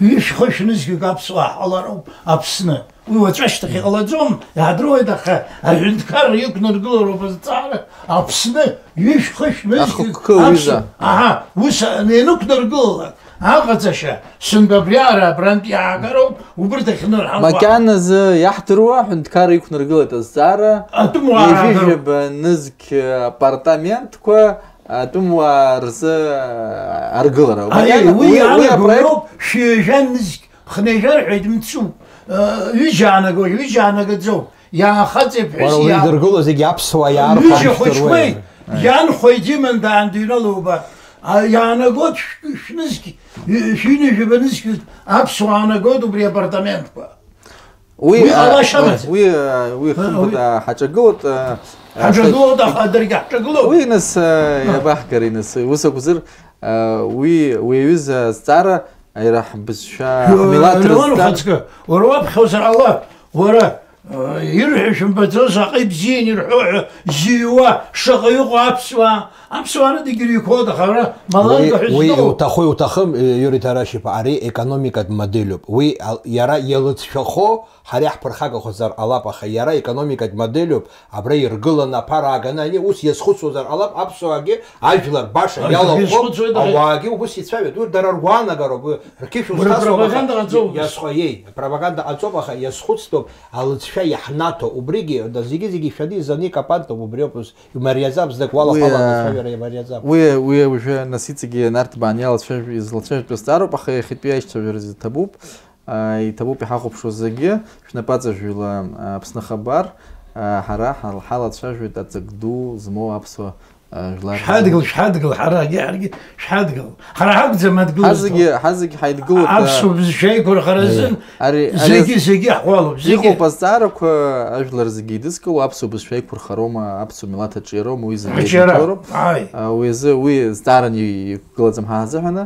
Ҩышә-хышә нызқьҩык аԥсуаа ҳалароуп Аԥсны. Уи уаҵәашьҭахь иҟалаӡом, иаадыруеит, аха аҳәынҭқарра иқәнаргылароуп азҵаара, Аԥсны ҩышә-хышә нызқьҩык Ахықәкы аԥсуа-, уҩыза. Аҳа, ус ианықәнаргылалак, аҟаҵашьа, сынтәа абриаҟара абрантә иаагароуп, убырҭ ахьынырҳауа. Макьаназы иаҳдыруа аҳәынҭқарра иқәнаргылеит азҵаара, Атәымуаа ҩажәи раагар- жәаба нызқь апартаментқәа атәымуаа рзы аргылара. Аиеи, Макьана уи уи, уи иалагоу апроект роуп, шәҩажәа нызқь, хынҩажәа рҳәеит, мцуп. Э, ҩыџьа аанагоит, ҩыџьа аанагаӡом. Иаахаҵеи ԥҳәыс Уара уи иаауп. Идыргыло зегьы аԥсуа иаархәашьҭыр Ҩыџьа хәыҷқәеи, уи. Иан хәеит иман даан дыҩналоуба. А, иаанагоит шә-, шәнызқь, шәҩынҩажәаба нызқь аԥсуаа аанагоит убри апартаментқәа. Уи, Уи а, ҟалашьа уи, амаӡам. Уи, а, уи Уи, хымԥада уи ҳаҿагылоит, а, Ҳаҿагылоит, аха даргьы ҳаҿагылоит. Уи нас, а, иабаҳгари нас, ус акәзар, а, уи, уи аҩыза азҵаара, иара ҳбызшәа, Леон ҳмилаҭ рызҵаара. Ухаҵкы, уара уаԥхьозар ала, уара, а, ирҳәо шәымбаӡои, заҟа ибзианы ирҳәо ҳәа зыҩуа, шаҟа иҟоу аԥсуаа, аԥсуаа рыдагьы ирҩқәоуп, аха ара Уи, маланка ҳәа уи зыҟоу. Уҭаху, иуҭахым, Иури Тарашьиԥа, ари економикатә моделуп. Уи ал-, иара иалыцәшәахо ҳара иаҳԥырхагахозар ҟалап, аха иара економикатә моделуп, абра иргыланы аԥара ааганы ани ус иазхәыцуазар ҟалап, аԥсуаагьы ажәлар баша Ажәлар иалахәхо, иазхәыцуеит, аха ауаагьы убыс ицәажәоит. Уи дара ргәаанагароуп, уи рқьышә Уара узҭасуам, аха пропаганда ҟаҵоуп. Иазхәа-, иеи, пропаганда ҟаҵоуп, аха иазхәыцтәуп алыҵшәа иаҳнаҭо, убригьы, да, зегьы-зегьы ишәаны изаны икапантоуп, убриоуп ус. Имариаӡам, знык уалахәалан Уи, а, ацәажәара имариаӡам. Уи, уи уажәы нас иҵегьы Нарҭбаа иалацәажәо, излацәажәатәу азҵаароуп, аха иахьатәи аишьцәажәаразы иҭабуп. А, иҭабуп иҳахәаԥшуа зегьы, шәнапаҵаҩжәила, а, Аԥсны ахабар, Ҳара ҳалацәажәоит аҵак ду змоу аԥсуа жәлар. Шәҳадгыл, шәҳадгыл, ҳарагьы, ҳаргьы шәҳадгыл. Ҳара ҳакәӡам адгылазтәу. Ҳазегьы, ҳазегьы ҳаидгылоит. Аԥсуа бызшәа еиқәырхаразын. Зегьы, зегьы ҳуалуп. Зегьы. Иҟоуп азҵаарақәа, ажәлар зегьы идызкыло, аԥсуа бызшәа еиқәырхароума, аԥсуа милаҭ аҿиароума, уи зегьы еидикылароуп. Уи азы, уи зҵааран иқәгылаӡам ҳа ҳзыҳәаны.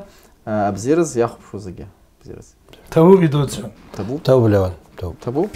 Абзиараз иахәаԥшуа зегьы. Абзиараз. Ҭабуп, идуӡӡан. Ҭабуп. Ҭабуп, Леуан, ҭабуп. Ҭабуп.